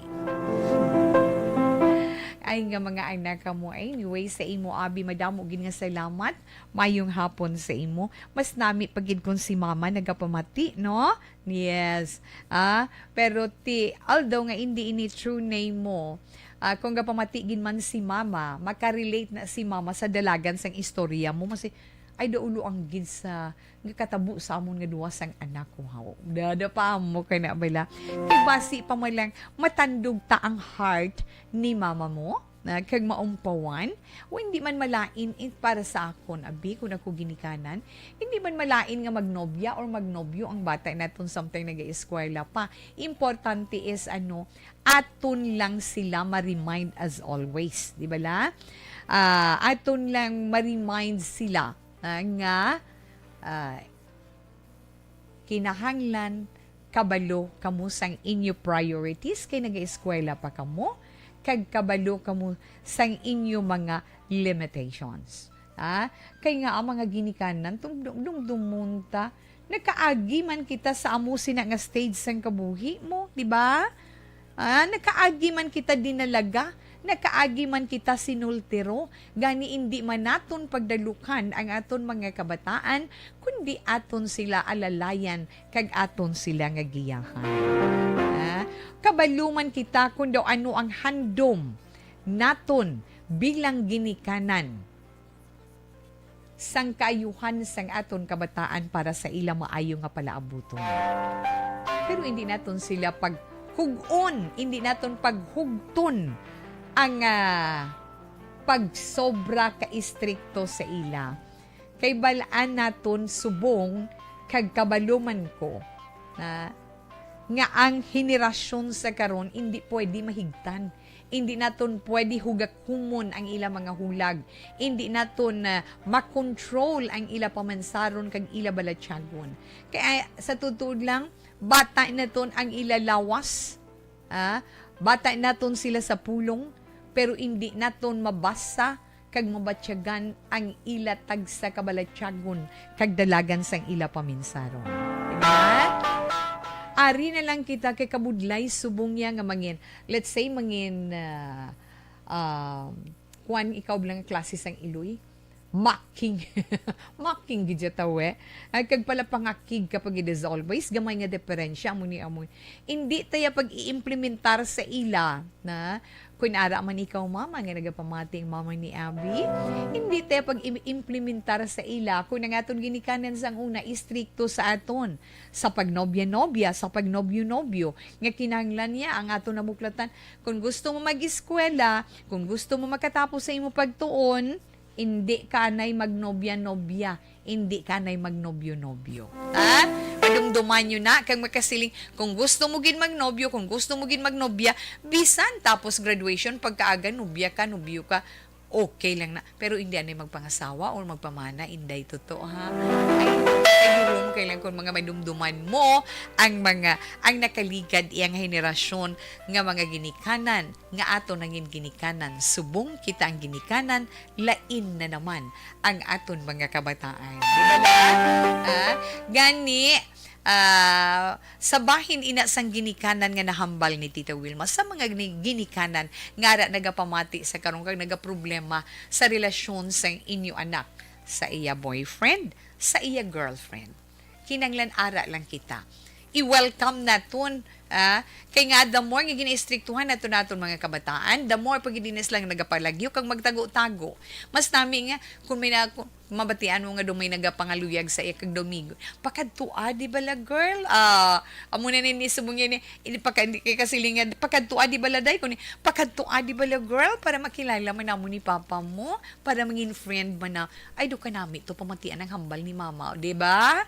Ay nga mga anak kamo. Anyway, sa imo, Abby, madamo gid nga salamat. Mayong hapon sa imo. Mas nami pa gid kung si mama nagapamati, no? Yes. Ah, pero ti, although nga indi ini true name mo, ah, kung gapamati gid man si mama, makarelate na si mama sa dalagan sang istorya mo. Masi, ay, daulo ang gid sa nga katabo sa amon nga duwa sang anak ko, haw. Dada pa mo kay na bala. Kay basi pa man lang matandog ta ang heart ni mama mo, na kag maumpawan, o hindi man malain, eh, para sa akon, abi, kung ako ginikanan, hindi man malain nga magnobya or magnobyo ang bata naton samtang nag-eskwela pa. Importante is, ano, aton lang sila ma-remind as always, di ba la? Ah, aton lang ma-remind sila, ah, nga, ah, kinahanglan kabalo kamo sang inyo priorities kay nag-eskwela pa kamo, kag kabalo kamo sang inyo mga limitations. Ah, kay nga ang mga ginikanan, tum-, dum-, dumdumon ta, nakaagi man kita sa amo sina nga stage sang kabuhi mo, di ba? Ah, nakaagi man kita dinalaga, nakaagi man kita sinultiro, gani indi man naton pagdalukan ang aton mga kabataan, kundi aton sila alalayan kag aton sila nga giyahan. Ah, kabalo man kita kung daw ano ang handom naton bilang ginikanan sang kaayuhan sang aton kabataan para sa ila maayo nga palaabuton. Pero hindi naton sila paghug-on, hindi naton paghugton ang, ah, pagsobra ka istrikto sa ila. Kay bal-an naton subong kag kabalo man ko na nga ang henerasyon sa karon indi pwede mahigtan. Indi naton pwede hugakumon ang ila mga hulag. Indi naton, ah, makontrol ang ila pamansaron kag ila balatyagon. Kay, ah, sa tutuod lang, Bata naton ang ila lawas, ah, bata naton sila sa pulong, pero indi naton mabasa kag mabatyagan ang ila tagsa ka balatyagon kag dalagan sang ila paminsaron. Diba? Ari na lang kita kay kabudlay subong niya nga mangin, let's say, mangin, ah, ah, kuwan, ikaw lang klase sang iloy. Mocking. Mocking gid siya, tawe. Ay, kag pala pangakig ka pa gid as always. Gamay nga diferensya, amo ni amoy. Indi taya pag-iimplementar sa ila, na? Kun ara man ikaw, mama, nga nagapamati ang mama ni Abby, indi taya pag-iimplementar sa ila. Kun ang aton ginikanan sang una, istrikto sa aton. Sa pagnobya-nobya, sa pagnobyo-nobyo, nga kinahanglan niya ang aton nabuklatan. Kung gusto mo mag-eskwela, kung gusto mo makatapos sa imo pagtuon, indi ka anay magnobya-nobya, indi ka anay magnobyo-nobyo. Ha? Madumduman nyo na, kag makasiling, kung gusto mo gid magnobyo, kung gusto mo gid magnobya, bisan tapos graduation, pagkaaga, nobya ka, nobyo ka, okay lang na. Pero hindi anay magpangasawa or magpamana, inday, totoo, ha? Ay, kayuhom kay lang kung mga madumduman mo ang mga, ang nakaligad iyang henerasyon nga mga ginikanan, nga aton nangin ginikanan. Subong kita ang ginikanan, lain na naman ang aton mga kabataan. Di ba na? Ah, gani, ah, sa bahin ina sang ginikanan nga nahambal ni Tita Wilma, sa mga gini-, ginikanan nga ara nagapamati sa karon kag nagaproblema sa relasyon sa inyo anak, sa iya boyfriend, sa iya girlfriend. Kinanglan ara lang kita. I-welcome naton, ah, kay nga the more nga ginaistriktuhan nato naton mga kabataan, the more pa gid sila nagapalagyo kag magtago-tago. Mas nami nga kung may na, kung mabatian mo nga daw may nagapangaluyag sa iya kag Domingo, "Pakadtoa di bala, girl?" Ah, amo na ni subong niya ni, ini paka-, hindi kay kasilingan, "Pakadtoa di bala, day?" Kundi, "Pakadtoa di bala, girl, para makilala man namo ni papa mo, para mangin friend man na." Ay, do ka nami to pamatian ang hambal ni mama, di ba?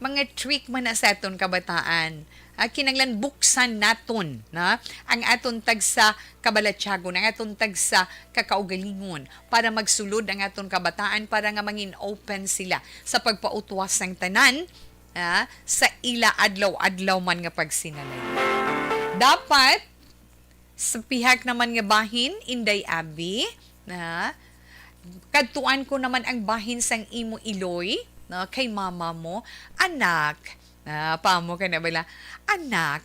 Mga trick man na sa aton kabataan. Ah, kinanglan buksan naton, na, ang aton tagsa kabalatyagon, ang aton tagsa kakaugalingon para magsulod ang aton kabataan, para nga mangin open sila sa pagpautwas sang tanan, ah, sa ila adlaw-adlaw man nga pagsinalay. Dapat sa pihak naman nga bahin, Inday Abby, na, kadtuan ko naman ang bahin sang imo iloy, no, kay mama mo, "Anak," na, paamo ka na bala, "Anak,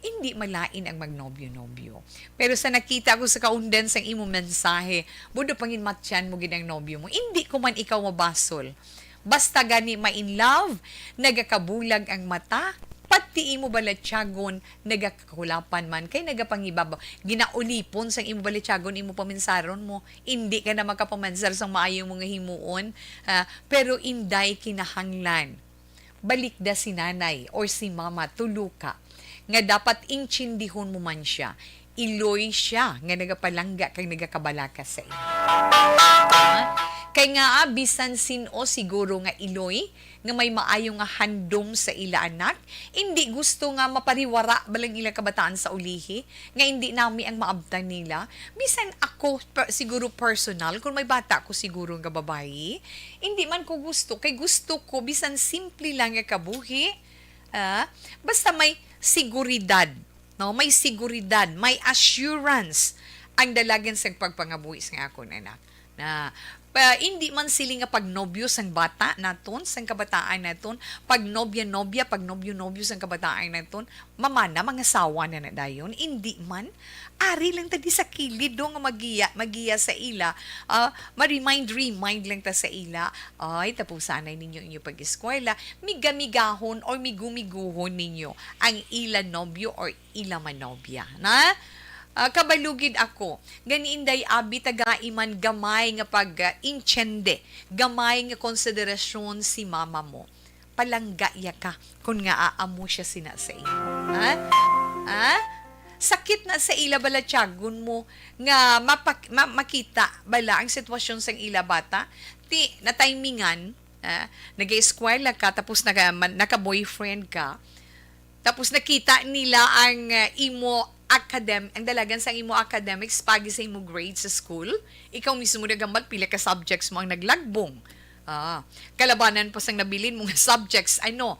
hindi malain ang magnobyo-nobyo. Pero sa nakita ko sa kaundan sang imo mensahe, budo panginmatyan mo gid ang nobyo mo. Hindi ko man ikaw mabasol." Basta gani ma-in love, nagakabulag ang mata, pati imo balatyagon, nagakakulapan man, kay nagapangibabaw. Ginaulipon sang imo balatyagon, imo paminsaron mo, indi ka na makapamansar sang maayo mo nga himuon, ah, pero inday kinahanglan. Balikda si nanay or si mama, tulo ka, nga dapat intindihon mo man siya. Iloy siya nga nagapalangga kag nagakabalaka sa imo. Ha? Kay nga, ah, bisan sin-o siguro nga iloy nga may maayo nga handom sa ila anak, indi gusto nga mapariwara bala ang ila kabataan sa ulihi, nga indi nami ang maabtan nila. Bisan ako, per-, siguro personal, kung may bata ko siguro nga babayi, indi man ko gusto, kay gusto ko bisan simple lang nga kabuhi, ah, basta may seguridad. No, may seguridad, may assurance ang dalagan sang pagpangabuhi sang akon anak. Na, pa, hindi man sila nga pagnobyo sang bata naton, sang kabataan naton, pagnobya-nobya, pagnobyo-nobyo sang kabataan naton, mamana, mangasawa na na dayon. Hindi man, ari lang ta di sa kilid do nga magiya, magiya sa ila, ah, ma-remind, remind lang ta sa ila, ay, tapusanay ninyo inyo pag-eskwela, migamigahon or migumigohon ninyo ang ila nobyo or ila manobya, na? Ah, kabalo gid ako, gani Inday Abi, tagai man gamay nga pag, ah, intiende, gamay nga konsiderasyon si mama mo. Palangga ya ka, kun nga aamo siya sina sa imo. Ha? Ha? Sakit na sa ila balatyagon mo nga mapak-, ma-, makita bala ang sitwasyon sang ila bata. Ti, natimingan, ah, nag-eskwela ka, tapos naka-, man-, naka-boyfriend ka, tapos nakita nila ang, ah, imo academ-, ang dalagan sang imo academics pagi sa imo grade sa school. Ikaw mismo nagambal pila ka subjects mo ang naglagbong. Ah, kalabanan pa sang nabilin mo nga subjects, ano,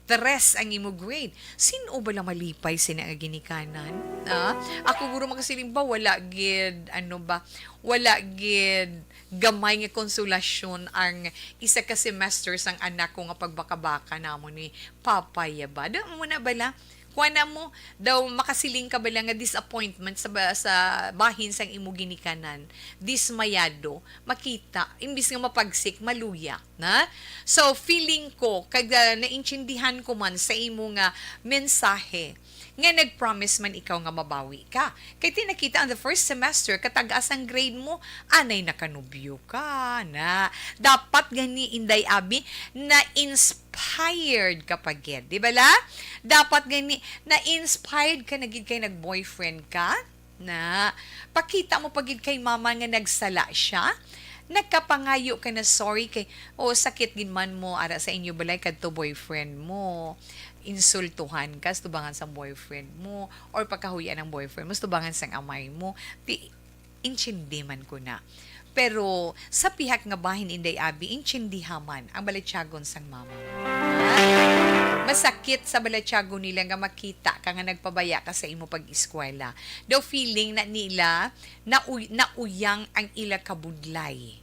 tres ang imo grade. Sin-o bala malipay sini nga ginikanan? Ah, ako guro makasiling ba, wala gid, ano ba, wala gid gamay nga konsolasyon ang isa ka semester sang anak ko nga pagbakabaka namon ni Papa ya ba. Da mo na bala, kuan na mo, daw makasiling ka bala nga disappointment sa ba-, sa bahin sang imo ginikanan, dismayado, makita, imbis nga mapagsik, maluya. Na? So, feeling ko, kag, ah, naintindihan ko man sa imo nga mensahe, nga nag-promise man ikaw nga mabawi ka. Kay ti nakita ang the first semester, katag-as ang grade mo, anay nakanubyo ka na. Dapat gani, Inday Abi, na-inspired ka pa gid. Di ba la? Dapat gani, na-inspired ka na gid kay nag-boyfriend ka. Na, pakita mo pa gid kay mama nga nagsala siya. Nagkapangayo ka na sorry kay, o, sakit gid man mo ara sa inyo balay kadto boyfriend mo. Insultuhan ka sa tubangan sang boyfriend mo, or pakahuyan ang boyfriend mo sa tubangan sang amay mo. Di, intindi man ko na. Pero sa pihak nga bahin, Inday Abi, intindiha man ang balatyagon sang mama mo. Masakit sa balatyagon nila nga makita ka nga nagpabaya ka sa imo pag-eskwela. Daw feeling na nila na uy-, nauyang ang ila kabudlay,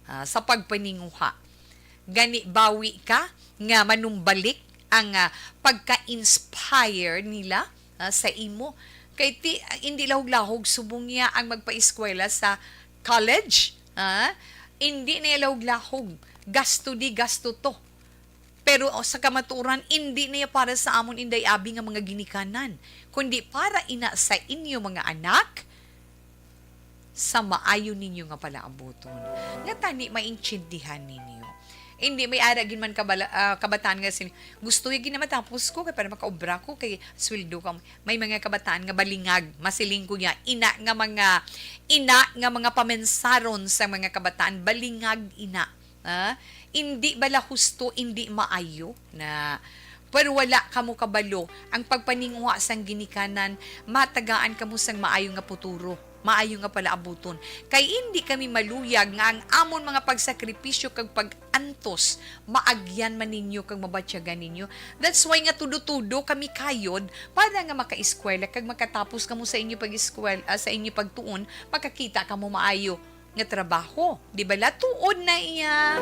ah, sa pagpaninguha. Gani, bawi ka nga manumbalik ang, ah, pagka-inspire nila, ah, sa imo. Kay ti, hindi lahog-lahog subong niya ang magpaeskwela sa college, ah, hindi na lahog-lahog, gasto di, gasto to. Pero, oh, sa kamatuoran, hindi na para sa amon, Inday Abi, nga mga ginikanan, kundi para ina sa inyo mga anak, sa maayo ninyo nga palaabuton, nga tani maintindihan ninyo. Hindi may ara gid man kabala-, ah, kabataan nga sin-, gusto ya gid na matapos ko kay para makaobra ko kay sweldo ka. May mga kabataan nga balingag, masiling ko niya, ina nga mga, ina nga mga pamensaron sa mga kabataan, balingag ina. Ha? Indi bala husto, indi maayo na, pero wala kamo kabalo ang pagpaninguha sang ginikanan, matagaan kamo sang maayo nga puturo, maayo nga palaabuton. Kay indi kami maluyag nga ang amon mga pagsakripisyo kag pag-antos maagyan man ninyo kag mabatyagan ninyo. That's why nga tudo-tudo kami kayod para nga makaeskwela kag makatapos kamo sa inyo pag-eskwel-, ah, sa inyo pagtuon, makakita kamo maayo nga trabaho. Di bala? Tuod na iya.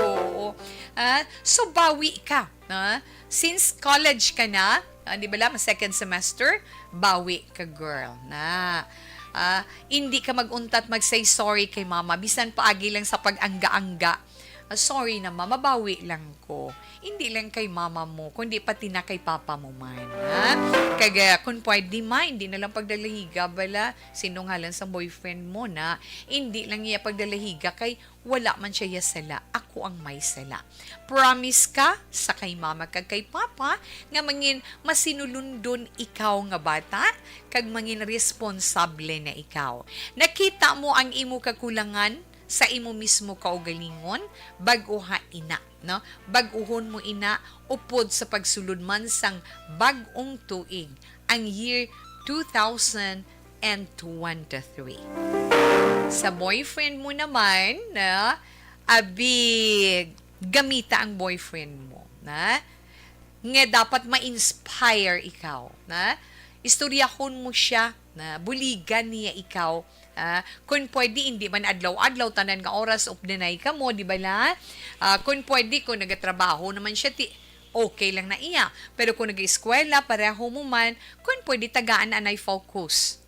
Oo. Ah, so, bawi ka, ah. Since college ka na, ah, di bala, ma-, second semester, bawi ka, girl, na. Ah, hindi ka mag-untat mag-say sorry kay mama, bisan paagi lang sa pag-angga-angga. Ah, sorry na, ma, mabawi lang ko. Hindi lang kay mama mo, kundi pati na kay papa mo man, ha? Kag, ah, kung pwede, ma, hindi na lang pagdalahiga, bala, sinungalan sa boyfriend mo na. Hindi lang iya pagdalahiga kay wala man siya iya sala. Ako ang may sala. Promise ka sa kay mama kag kay papa nga mangin masinulundon ikaw nga bata kag mangin responsable na ikaw. Nakita mo ang imo kakulangan sa imo mismo kaugalingon, bag-o ha ina, no? Bag-uhon mo ina upod sa pagsulod man sang bag-ong tuig, ang year two thousand and twenty-three. Sa boyfriend mo naman, na, abi, gamita ang boyfriend mo, na, nga dapat ma-inspire ikaw, na, istoryahon mo siya, na, buligan niya ikaw, ah, kung pwede, hindi man adlaw-adlaw, tanan nga oras, updanay ka mo, di ba la? Ah, kung pwede, kung nagatrabaho naman siya, ti-, okay lang na iya. Pero kung nag-eskwela, pareho mo man, kung pwede, tagaan anay focus.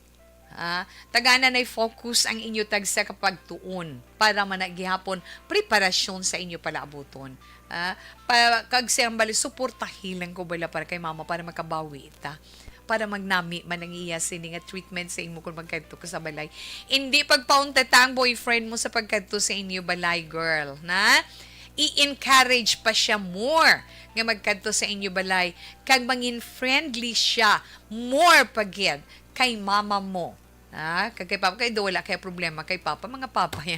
Ah, tagaan anay focus ang inyo tagsa ka pagtuon para man na gihapon preparasyon sa inyo palaabuton. Ah, pa, kag siyang bali, suportahi lang ko bala para kay mama para makabawi ta. Para magnami man ang iya sini nga treatment sa imo kung magkadto ka sa balay. Hindi pagpaunta ta ang boyfriend mo sa pagkadto sa inyo balay, girl, na? I-encourage pa siya more nga magkadto sa inyo balay, kag mangin friendly siya more pa gid kay mama mo. Ah, kag kay papa, kay do wala kay problema kay papa, mga papa ya.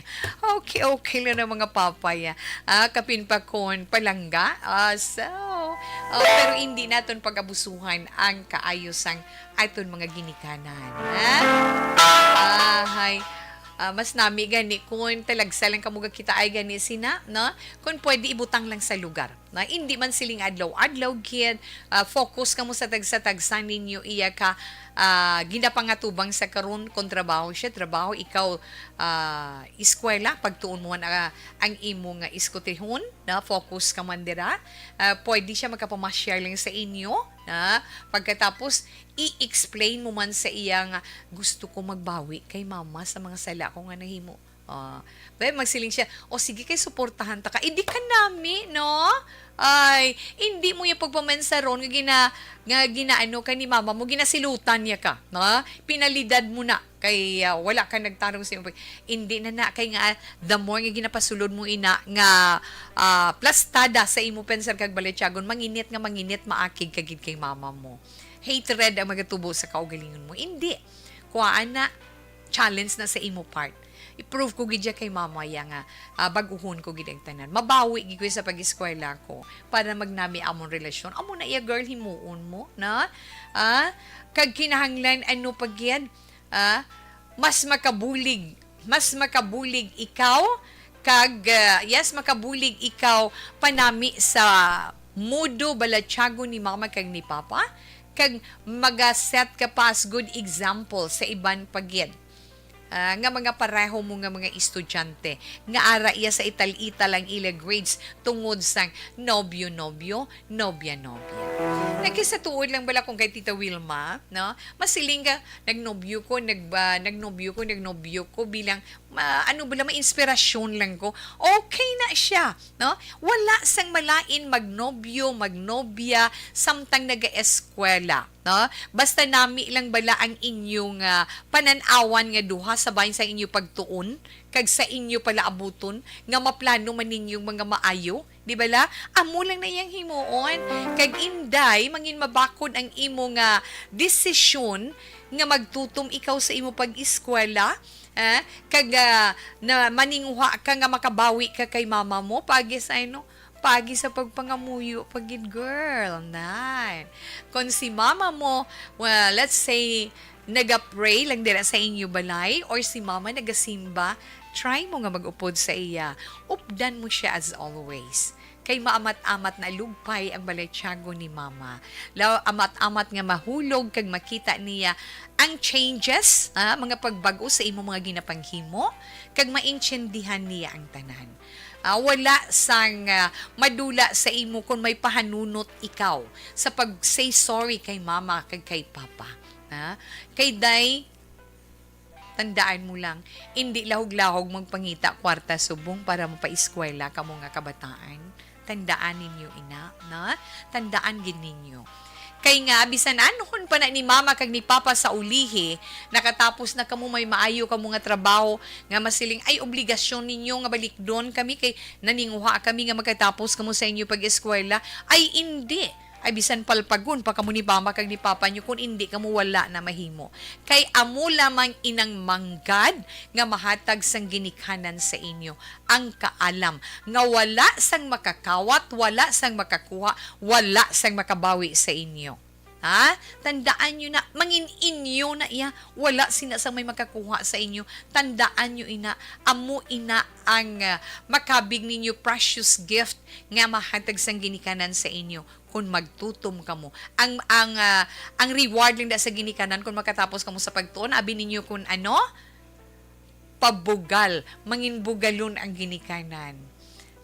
Okay, okay lang ang mga papa ya. Ah, kapin pa kon palangga. Ah, so, ah, pero hindi naton pag-abusuhan ang kaayo sang aton mga ginikanan. Ah, ah, hay. Ah, mas nami gani kung talagsa lang kamo gakita ay gani sina, no? Kung pwede, ibutang lang sa lugar. Na hindi man siling adlaw-adlaw gid, ah, focus kamo sa tagsa-tagsa ninyo iya ka, ah, ginapangatubang sa karon, kon trabaho siya, trabaho, ikaw, ah, eskwela, pagtuon mo na ang imo nga iskutihon, na focus ka man dira. Ah, pwede siya makapamasyar lang sa inyo, na pagkatapos i-explain mo man sa iya nga, "Gusto ko magbawi kay mama sa mga sala ko nga nahimo." Ah, then magsiling siya, "O sige, kay suportahan ta ka." Hindi ka nami, no? Ay, hindi mo yung pagpamansaron nga gina-, nga ginaano ka ni mama mo, ginasilutan niya ka, no? Pinalidad mo na kay, ah, wala ka nagtarong sa imo. Hindi na na, kay nga, the more nga ginapasulod mo ina nga, ah, plastada sa imo pensar kag balatyagon, manginit nga manginit, maakig ka gid kay mama mo. Hatred ang magatubo sa kaugalingon mo. Hindi. Kuhaan na, challenge na sa imo part. I-prove ko gid ya kay mama ya nga, ah, baguhon ko gid ang tanan. Mabawi gid ko sa pag-eskwela ko para magnami amon relasyon. Amo na iya, girl, himuon mo, na? Ah, kag kinahanglan, ano pa gid? Ah, mas makabulig, mas makabulig ikaw kag, ah, yes, makabulig ikaw panami sa mudo balatyagon ni mama kag ni papa, kag maga-set ka pa as good example sa iban pa gid, ah, nga mga pareho mo nga mga estudyante nga ara iya sa ital-ital ang ila grades tungod sang nobyo-nobyo, nobya-nobya. Nagkisatuod lang bala kung kay Tita Wilma, no? Masiling ka, "Nagnobyo ko, nag-, ah, nagnobyo ko, nagnobyo ko," bilang, ma-, ano bala, ma-inspirasyon lang ko. Okay na siya, no? Wala sang malain magnobyo, magnobya, samtang nagaeskwela, no? Basta nami lang bala ang inyong, ah, panan-awan nga duha sa bahin sa inyo pagtuon, kag sa inyo palaabuton, nga maplano man ninyong mga maayo, di bala? Amo lang na iyang himuon. Kag inday, mangin mabakod ang imo nga desisyon nga magtutom ikaw sa imo pag-eskwela, ah, kag, ah, na maninguha ka nga makabawi ka kay mama mo, pagi sa ano, pagi sa pagpangamuyo pa gid, girl. Nan. Kung si mama mo, well, let's say, naga-pray lang dira sa inyo balay or si mama nagasimba, try mo nga mag-upod sa iya. Updan mo siya as always. Kay maamat-amat na lugpay ang balatyagon ni mama. Law, amat-amat nga mahulog kag makita niya ang changes, ah, mga pagbag-o sa imo mga ginapanghimo, kag maintindihan niya ang tanan. Ah, wala sang, ah, madula sa imo kon may pahanunot ikaw sa pag-say sorry kay mama kag kay papa. Ha? Kay day, tandaan mo lang, indi lahog-lahog magpangita kwarta subong para mapaeskwela kamo nga kabataan. Tandaan ninyo ina, na? Tandaan gid ninyo. Kay nga, bisan anhon pa na ni mama kag ni papa sa ulihi, nakatapos na kamo, may maayo kamo nga trabaho, nga masiling, "Ay, obligasyon ninyo nga balikdon kami kay naninguha kami nga magkatapos kamo sa inyo pag-eskwela." Ay, indi. Ay, bisan palpagon pa kamo ni mama kag ni papa nyo, kun indi kamo, wala na mahimo. Kay amo lamang inang manggad nga mahatag sang ginikanan sa inyo, ang kaalam nga wala sang makakawat, wala sang makakuha, wala sang makabawi sa inyo. Ha? Tandaan nyo na, mangin inyo na iya, wala sina sang may makakuha sa inyo. Tandaan nyo ina, amo ina ang, ah, makabig ninyo precious gift nga mahatag sang ginikanan sa inyo. Kung magtutom kamo, ang, ang, ah, ang reward lang da sa ginikanan kung makatapos kamo sa pagtuon, abi ninyo kung ano, pabugal, mangin bugalon ang ginikanan.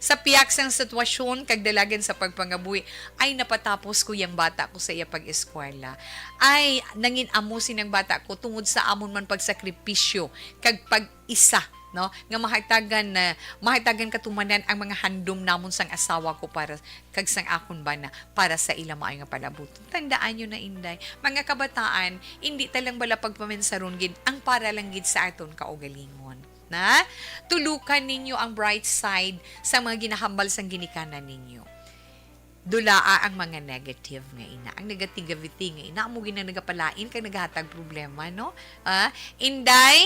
Sa piyak sang sitwasyon kag dalagan sa pagpangabuhi, ay, napatapos ko yang bata ko sa iya pag-eskwela. Ay, nangin amo sinang bata ko tungod sa amon man pagsakripisyo kag pag-isa, no, nga mahatagan na, mahatagan katumanan ang mga handom namon sang asawa ko para kag sang akon bana para sa ila maayo nga palabuton. Tandaan nyo na, inday, mga kabataan, indi ta lang bala pagpaminsaron gid ang para lang gid sa aton kaugalingon. Na? Tulukan ninyo ang bright side sa mga ginahambal sang ginikanan ninyo. Dulaa ang mga negative nga ina. Ang negativity nga ina, amo gid ang nagapalain kag nagahatag problema, no? Ah, inday,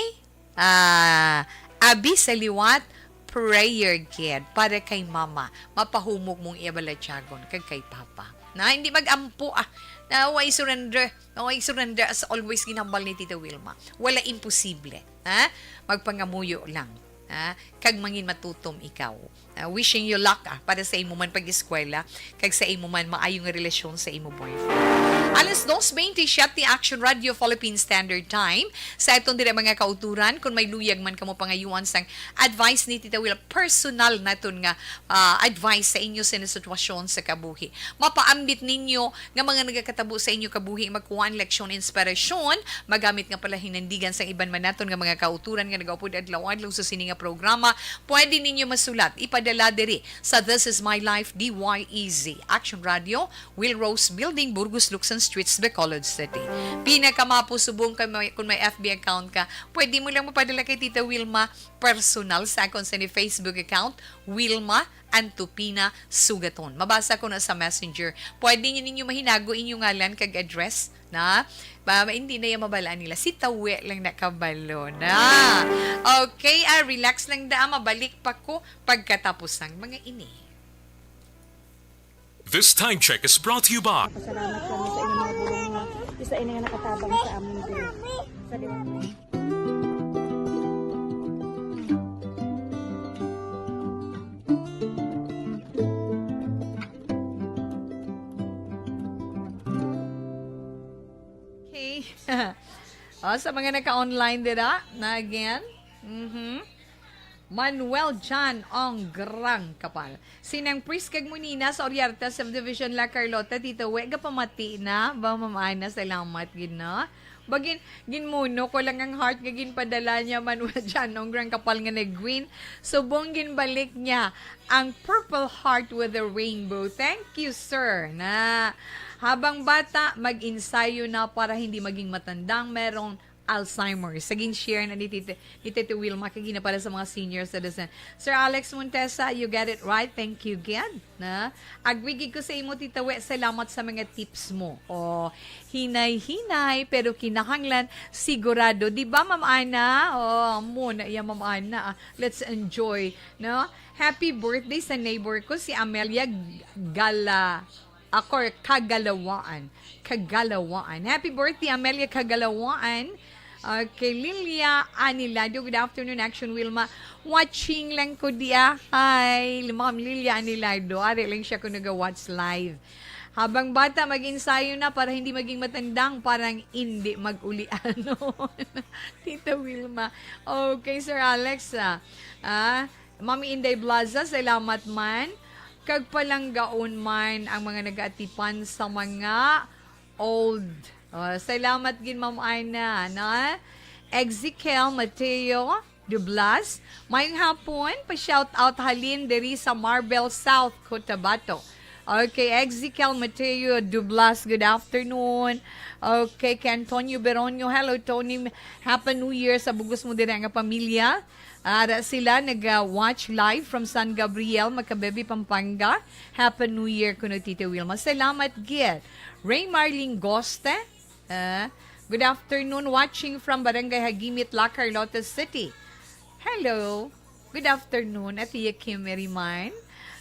ah, abi sa liwat, prayer gid para kay mama. Mapahumok mong iya balatyagon kag kay papa. Na, hindi mag-ampo, ah. Na, way surrender. Na, way surrender as always ginhambal ni Tita Wilma. Wala imposible. Ha? Magpangamuyo lang. Ah, kag mangin matutom ikaw. Ah, wishing you luck, ah, para sa imo man pag-eskwela kag sa imo man maayo nga relasyon sa imo boyfriend. Alas dos twenty-seven, Action Radio Philippine Standard Time. Sa aton diri mga kauturan, kung may luyag man kamo pangayuan sang advice ni Tita Will, personal naton nga, ah, advice sa inyo sa sitwasyon sa kabuhi. Mapaambit ninyo nga mga nagakatabo sa inyo kabuhi, magkuha ang leksyon, inspirasyon, magamit nga palahinandigan sang iban man naton nga mga kauturan nga nagaupod adlaw-adlaw sa sini nga programa. Pwede ninyo masulat, ipadala diri sa This Is My Life, D Y E Z, Action Radio, Will Rose Building, Burgos, Luksan Streets, Bacolod City. Pinakamapo subong kay may, kung may F B account ka, pwede mo lang mapadala kay Tita Wilma personal sa akon sa ni Facebook account, Wilma Antupina Sugaton. Mabasa ko na sa Messenger. Pwede niyo ninyo mahinago inyo ngalan kag address na ba, hindi na yung mabalaan nila. Si Tawi lang nakabalo na. Okay, ah, relax lang da. Mabalik pa ko pagkatapos ng mga ini. This time check is brought to you by Pasalamat kami sa inyong mga bulong nga isa ini nga nakatabang sa amon din. Sa liwanag. Okay. Oh, sa mga naka-online dira, na again. Mhm. Manuel John Ong Grang Kapal. Sinang Pris kag Munina sa Oriarte Subdivision, La Carlota, Tito We, gapamati na. Ba, Ma'am Ana, salamat gid, no? Bagin, ginmuno ko lang ang heart nga ginpadala niya, Manuel John Ong Grang Kapal nga nag-green. Subong ginbalik niya ang purple heart with a rainbow. Thank you, sir. Na habang bata, mag-ensayo na para hindi maging matandang merong Alzheimer's. Sa gin-share na ni Tito, ni Tito Wilma, kag gina para sa mga senior citizen. Sir Alex Montesa, you get it right. Thank you, gid. Na, agree gid ko sa imo, Tita We. Salamat sa mga tips mo. Oh, hinay-hinay, pero kinahanglan sigurado. Di ba, Ma'am Ana? Oh, mo na iya, Ma'am Ana. Ah, let's enjoy, no? Happy birthday sa neighbor ko, si Amelia Gala, ako, Kagalawaan. Kagalawaan. Happy birthday, Amelia Kagalawaan. Okay, Lilia Anilado. Good afternoon, Action Wilma. Watching lang ko diya. Hi, Ma'am Lilia Anilado. Ari lang siya kung naga-watch live. Habang bata, mag-ensayo na para hindi maging matandang, parang hindi mag-ulianon. Tita Wilma. Okay, Sir Alex, ah. Ah, Mami Inday Blaza, salamat man. Kag palanggaon man ang mga nag-atipan sa mga old. Oh, salamat gid, Ma'am Ana, no? Ezekiel Mateo Dublas, mayong hapon. Pa-shout out halin diri sa Marbel, South Cotabato. Okay, Ezekiel Mateo Dublas, good afternoon. Okay, kay Antonio Beronio, hello, Tony. Happy New Year sa bugos mo diri nga pamilya. Ara sila nag-watch live from San Gabriel, Macabebe, Pampanga. Happy New Year kuno, Tita Wilma. Salamat gid. Raymar Lingoste, ah, good afternoon, watching from Barangay Hagimit, La Carlota City. Hello. Good afternoon, Ate Kim Meriman.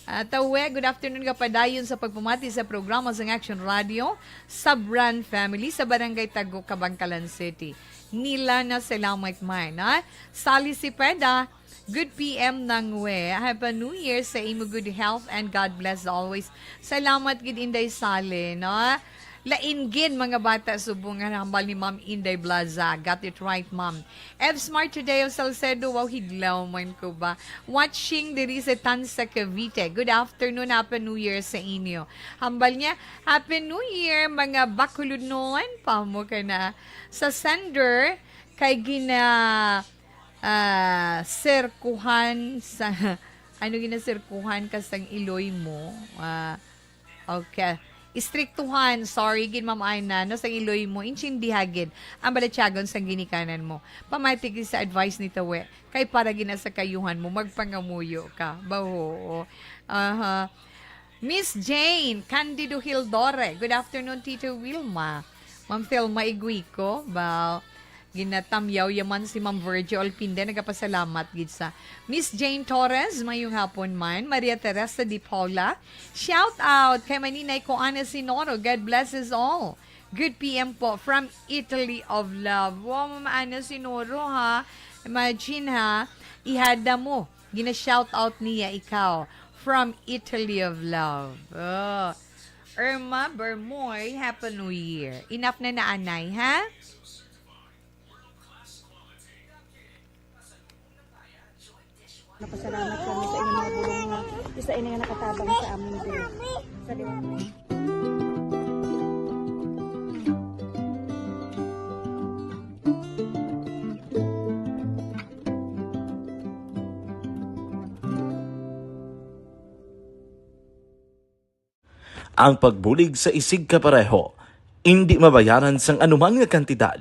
Ah, Tawe, good afternoon, kapadayon sa pagpamati sa programa sang Action Radio, Sabran Family sa Barangay Tago, Kabangkalan City. Nila na salamat man, ha? Sally Cepeda, good P M nang we. Happy New Year sa imo, good health and God bless always. Salamat gid, Inday Sally, no? Lain gid mga bata subong nga hambal ni Ma'am Inday Blaza. Got it right, Ma'am. Ev Smart Today of Salcedo, wow, hidlaw man ko ba? Watching diri sa Tanza, Cavite. Good afternoon, Happy New Year sa inyo. Hambal niya, Happy New Year, mga bakuludnon. Pamo ka na. Sa sender, kay gina, ah, sirkuhan sa, ano, ginasirkuhan ka sang iloy mo? Ah, okay. Istriktuhan, sorry gid, Ma'am Ana, no, sang iloy mo, intindiha gid ang balatyagon sang ginikanan mo. Pamati gid sa advice ni Tawe, kay para gina sa kayuhan mo, magpangamuyo ka. Baho. Aha. Miss Jane Candido Hildore, good afternoon, Tito Wilma. Ma'am Thelma Iguico, ba, ginatamyaw yaman si Ma'am Virgie Olpinde, nagapasalamat gid sa Miss Jane Torres, mayong hapon man. Maria Teresa Di Paula, shout out kay Maninay ko, Ana Sinoro, God bless us all. Good P M po from Italy of Love. Wow, Ma'am Ana Sinoro, ha? Imagine, ha? Ihada mo, gina-shout out niya ikaw from Italy of Love. Oh. Irma Bermoy, Happy New Year. Enough na naanay, ha? Napasalamat kami sa inyong mga bulong nga isa ini nga nakatabang sa amin din. Sa liwanag. Ang pagbulig sa isigkapareho indi mabayaran sang anuman nga kantidad.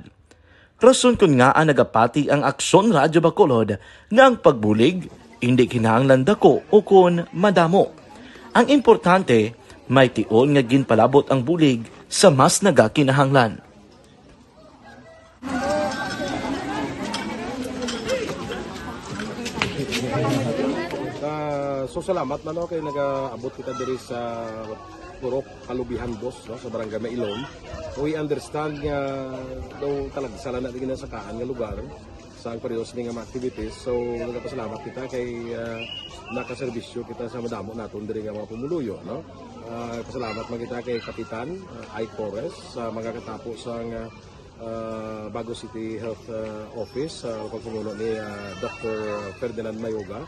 Rason kon ngaa nagapati ang Aksyon Radyo Bacolod nga ang pagbulig indi kinahanglan dako ukon madamo. Ang importante, may tion nga ginpalabot ang bulig sa mas nagakinahanglan. Ah, so salamat man, no, kay nagaabot kita diri sa Purok Kalubihan Dos, no, sa Barangay Mailom. We understand nga daw talagsa lang na ginasakaan nga lugar sa ang periodo sini nga mga activities. So nagapasalamat kita kay ah, nakaserbisyo kita sa madamo naton diri nga mga pumuluyo, no. Ah, pasalamat man kita kay Kapitan ah, Ike Torres sa mga katapo sa nga ah, Bago City Health ah, Office sa pagpamuno ni ah, Doctor Ferdinand Mayoga,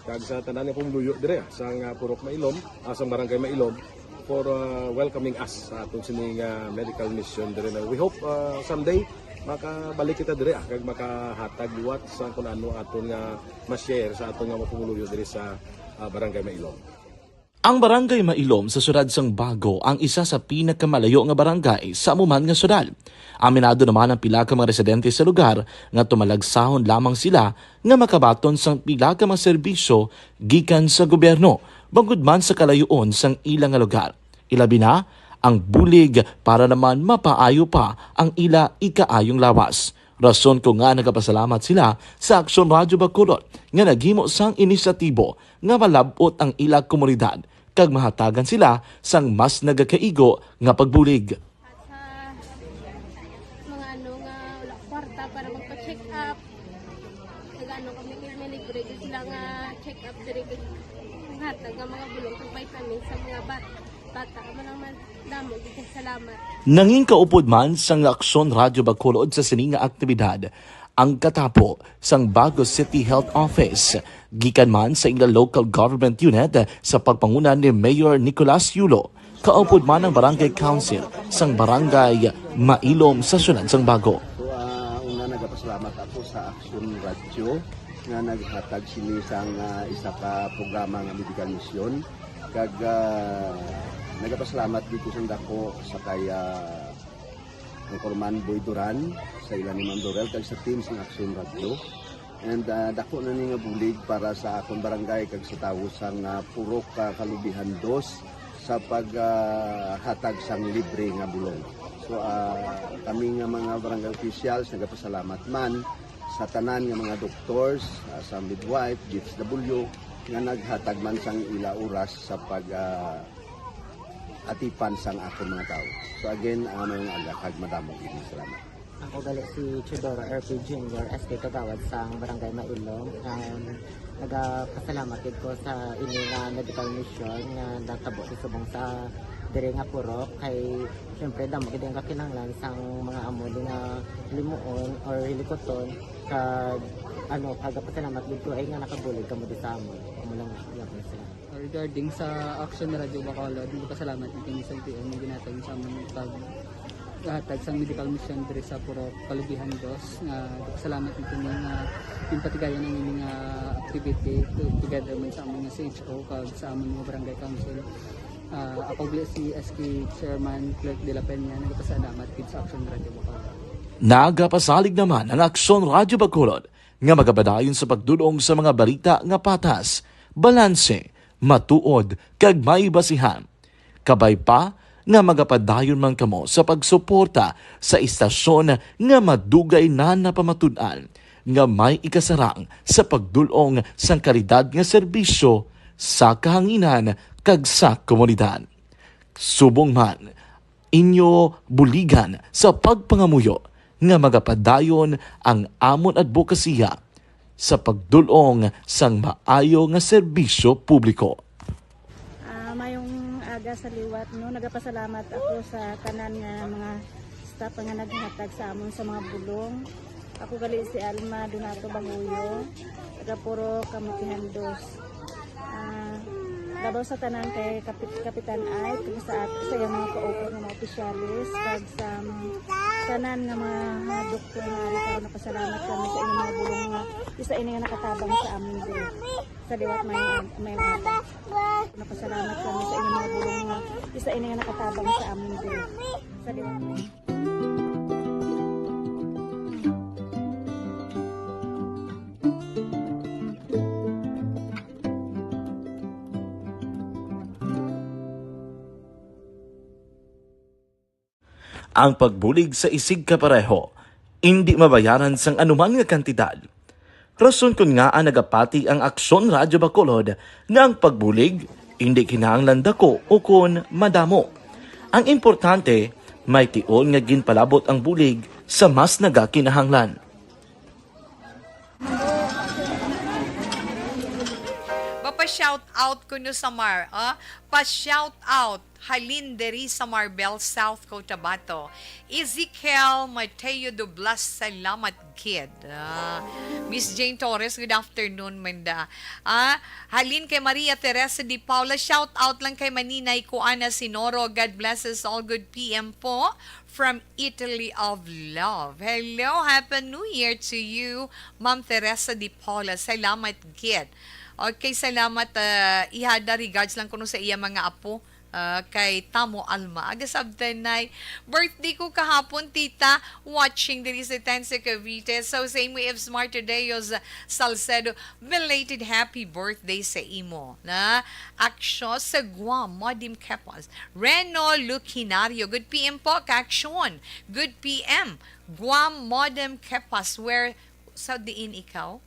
kag sa tanan nga pumuluyo dire ah, sa nga Purok Mailom, ah, sa Barangay Mailom, for ah, welcoming us sa aton sini nga medical mission dire na we hope ah, someday makabalik kita dire ah, kag makahatag liwat sa kung ano aton nga ma-share sa aton nga mga pumuluyo dire sa ah, Barangay Mailom. Ang Barangay Mailom sa siyudad sang Bago ang isa sa pinakamalayo nga barangay sa amo man nga siyudad. Aminado naman ang pila ka mga residente sa lugar nga tumalagsahon lamang sila nga makabaton sang pila ka mga serbisyo gikan sa gobyerno, bangod man sa kalayoon sang ila nga lugar. Ilabi na ang bulig para naman mapaayo pa ang ila ikaayong lawas. Rason ko nga nagapasalamat sila sa Aksyon Radyo Bacolod nga naghimo sang inisyatibo nga malab-ot ang ila komunidad kag mahatagan sila sang mas nagakaigo nga pagbulig. At sa mga ano nga wala kwarta para magpa-check up, nag-ano kami kay may libre gyud sila nga check up diri, hatag nga mga bulong kag vitamins sa mga bat bata. Amo lang man damo gyud kay salamat. Nangin kaupod man sang Aksyon Radyo Bacolod sa sini nga aktibidad ang katapo sang Bago City Health Office, gikan man sa ila local government unit sa pagpanguna ni Mayor Nicolas Yulo, kaupod man ang Barangay Council sang Barangay Mailom sa siyudad sang Bago. So, ah, una, nagapasalamat ako sa Action Radio nga naghatag sini sang ah, isa ka programa nga medical mission. Kag ah, nagapasalamat dito sa dako sa kay ah, Anchorman Boy Duran, sa ila ni Ma'am Dorel, kag sa team sang Action Radio. And ah, dako na ni nga bulig para sa akon barangay kag sa tawo sang ah, Purok ah, Kalubihan Dos sa paghatag sang libre nga bulong. So ah, kami nga mga barangay officials nagapasalamat man sa tanan nga mga doctors, ah, sa midwife, D S W, nga naghatag man sang ila oras sa pag ah, atipan sang akon mga tawo. So again, ah, maayong aga kag madamo gid nga salamat. Ako gali si Teodoro R P Junior, S K Kagawad sang Barangay Mailom. Um, nagapasalamat gid ko sa ini nga medical mission nga natabo sa subong sa diri nga purok, kay siyempre damo gid ang kakinahanglan sang mga amo di nga limuon or hilikuton, kag ano, nagapasalamat gid ko ay nga nakabulig kamo di sa amon. Amo lang gyapon, salamat. Regarding sa Action Radio Bacolod, nagpasalamat na kami sa L T O nga ginhatag sa amon pag hatag sang medical mission diri sa Purok Kalubihan Dos. Nga nagpasalamat na kami nga ginpatigayon ang ini nga activity to- together man sa amon nga C H O kag sa amon nga barangay council. Ah, ako gali si S K Chairman Clerk de la Peña, nagpasalamat gid sa Action Radio Bacolod. Nagapasalig naman ang Aksyon Radyo Bacolod nga magapadayon sa pagdul-ong sa mga balita nga patas, balanse, matuod, kag may basihan. Kabay pa nga magapadayon man kamo sa pagsuporta sa istasyon nga madugay na napamatud-an nga may ikasarang sa pagdul-ong sang kalidad nga serbisyo sa kahanginan kag sa komunidad. Subong man, inyo buligan sa pagpangamuyo nga magapadayon ang amon adbokasiya sa pagdul-ong sang maayo nga serbisyo publiko. Ah, mayong aga sa liwat, no? Nagapasalamat ako sa tanan nga mga staff nga naghatag sa amon sa mga bulong. Ako gali si Alma Donato Bahuyo, taga Purok Kamutihan Dos. Ah, labaw sa tanan kay Kapit-, Kapitan Ike, sa at-, sa iyang mga kaupat nga mga opisyales, kag sa, um, tanan nga mga, mga doktor nga ari karon, napasalamat kami sa inyong mga bulong nga isa ini nga nakatabang sa amon diri. Sa liwat may, may mga. Napasalamat kami sa inyong mga bulong nga isa ini nga nakatabang sa amon diri. Sa liwat may. Ang pagbulig sa isigkapareho indi mabayaran sang anuman nga kantidad. Rason kon ngaa nagapati ang Aksyon Radyo Bacolod nga ang pagbulig indi kinahanglan dako ukon madamo. Ang importante, may tion nga ginpalabot ang bulig sa mas nagakinahanglan. Mapa-shout out kuno, Samar, ah. Pa-shout out. Halin diri sa Marbel, South Cotabato. Ezekiel Mateo Dublas, salamat gid. Ah, Miss Jane Torres, good afternoon, Manda. Ah, halin kay Maria Teresa de Paula, shout out lang kay Maninay Kuana Sinoro. God bless us all. Good P M po from Italy of Love. Hello, Happy New Year to you, Ma'am Teresa de Paula. Salamat gid. Okay, salamat. Ah, ihada regards lang kuno sa iya mga apo. Ah, kay Tamo Alma. Aga sabtanay. Birthday ko kahapon, tita. Watching diri sa Tense, Cavite. So, same way, Evs Marta Deos Salcedo. Belated happy birthday sa imo. Na, aksyon sa Guam, Modim Kepas. Reno Lucinario. Good P M po, kaaksyon. Good P M. Guam, Modem Kepas. Where sa diin ikaw?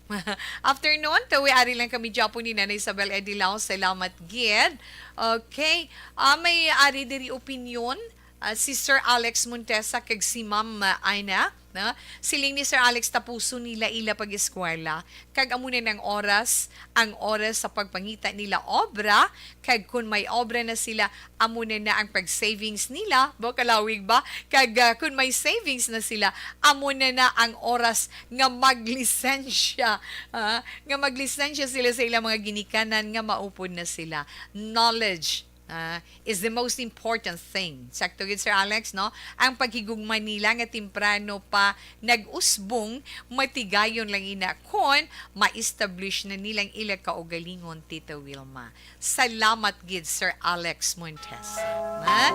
Afternoon, tawi ari lang kami Japo ni Nanay Isabel Edilao. Salamat gid. Okay. Ah, may ari diri opinyon, ah, si Sir Alex Montesa kag si Ma'am, ah, Aina, no? Siling ni Sir Alex, tapuson nila ila pag-eskwela. Kag amo na nang oras, ang oras sa pagpangita nila obra. Kag kun may obra na sila, amo na na ang pag-savings nila. Ba, kalawig ba? Kag, ah, kun may savings na sila, amo na na ang oras nga maglisensya. Ah, nga maglisensya sila sa ilang mga ginikanan nga maupod na sila. Knowledge, ah, is the most important thing. Sakto gid, Sir Alex, no? Ang paghigugma nila nga temprano pa nag-usbong, matigayon lang ina kon ma-establish na nilang ila kaugalingon, Tita Wilma. Salamat gid, Sir Alex Montes. Ha?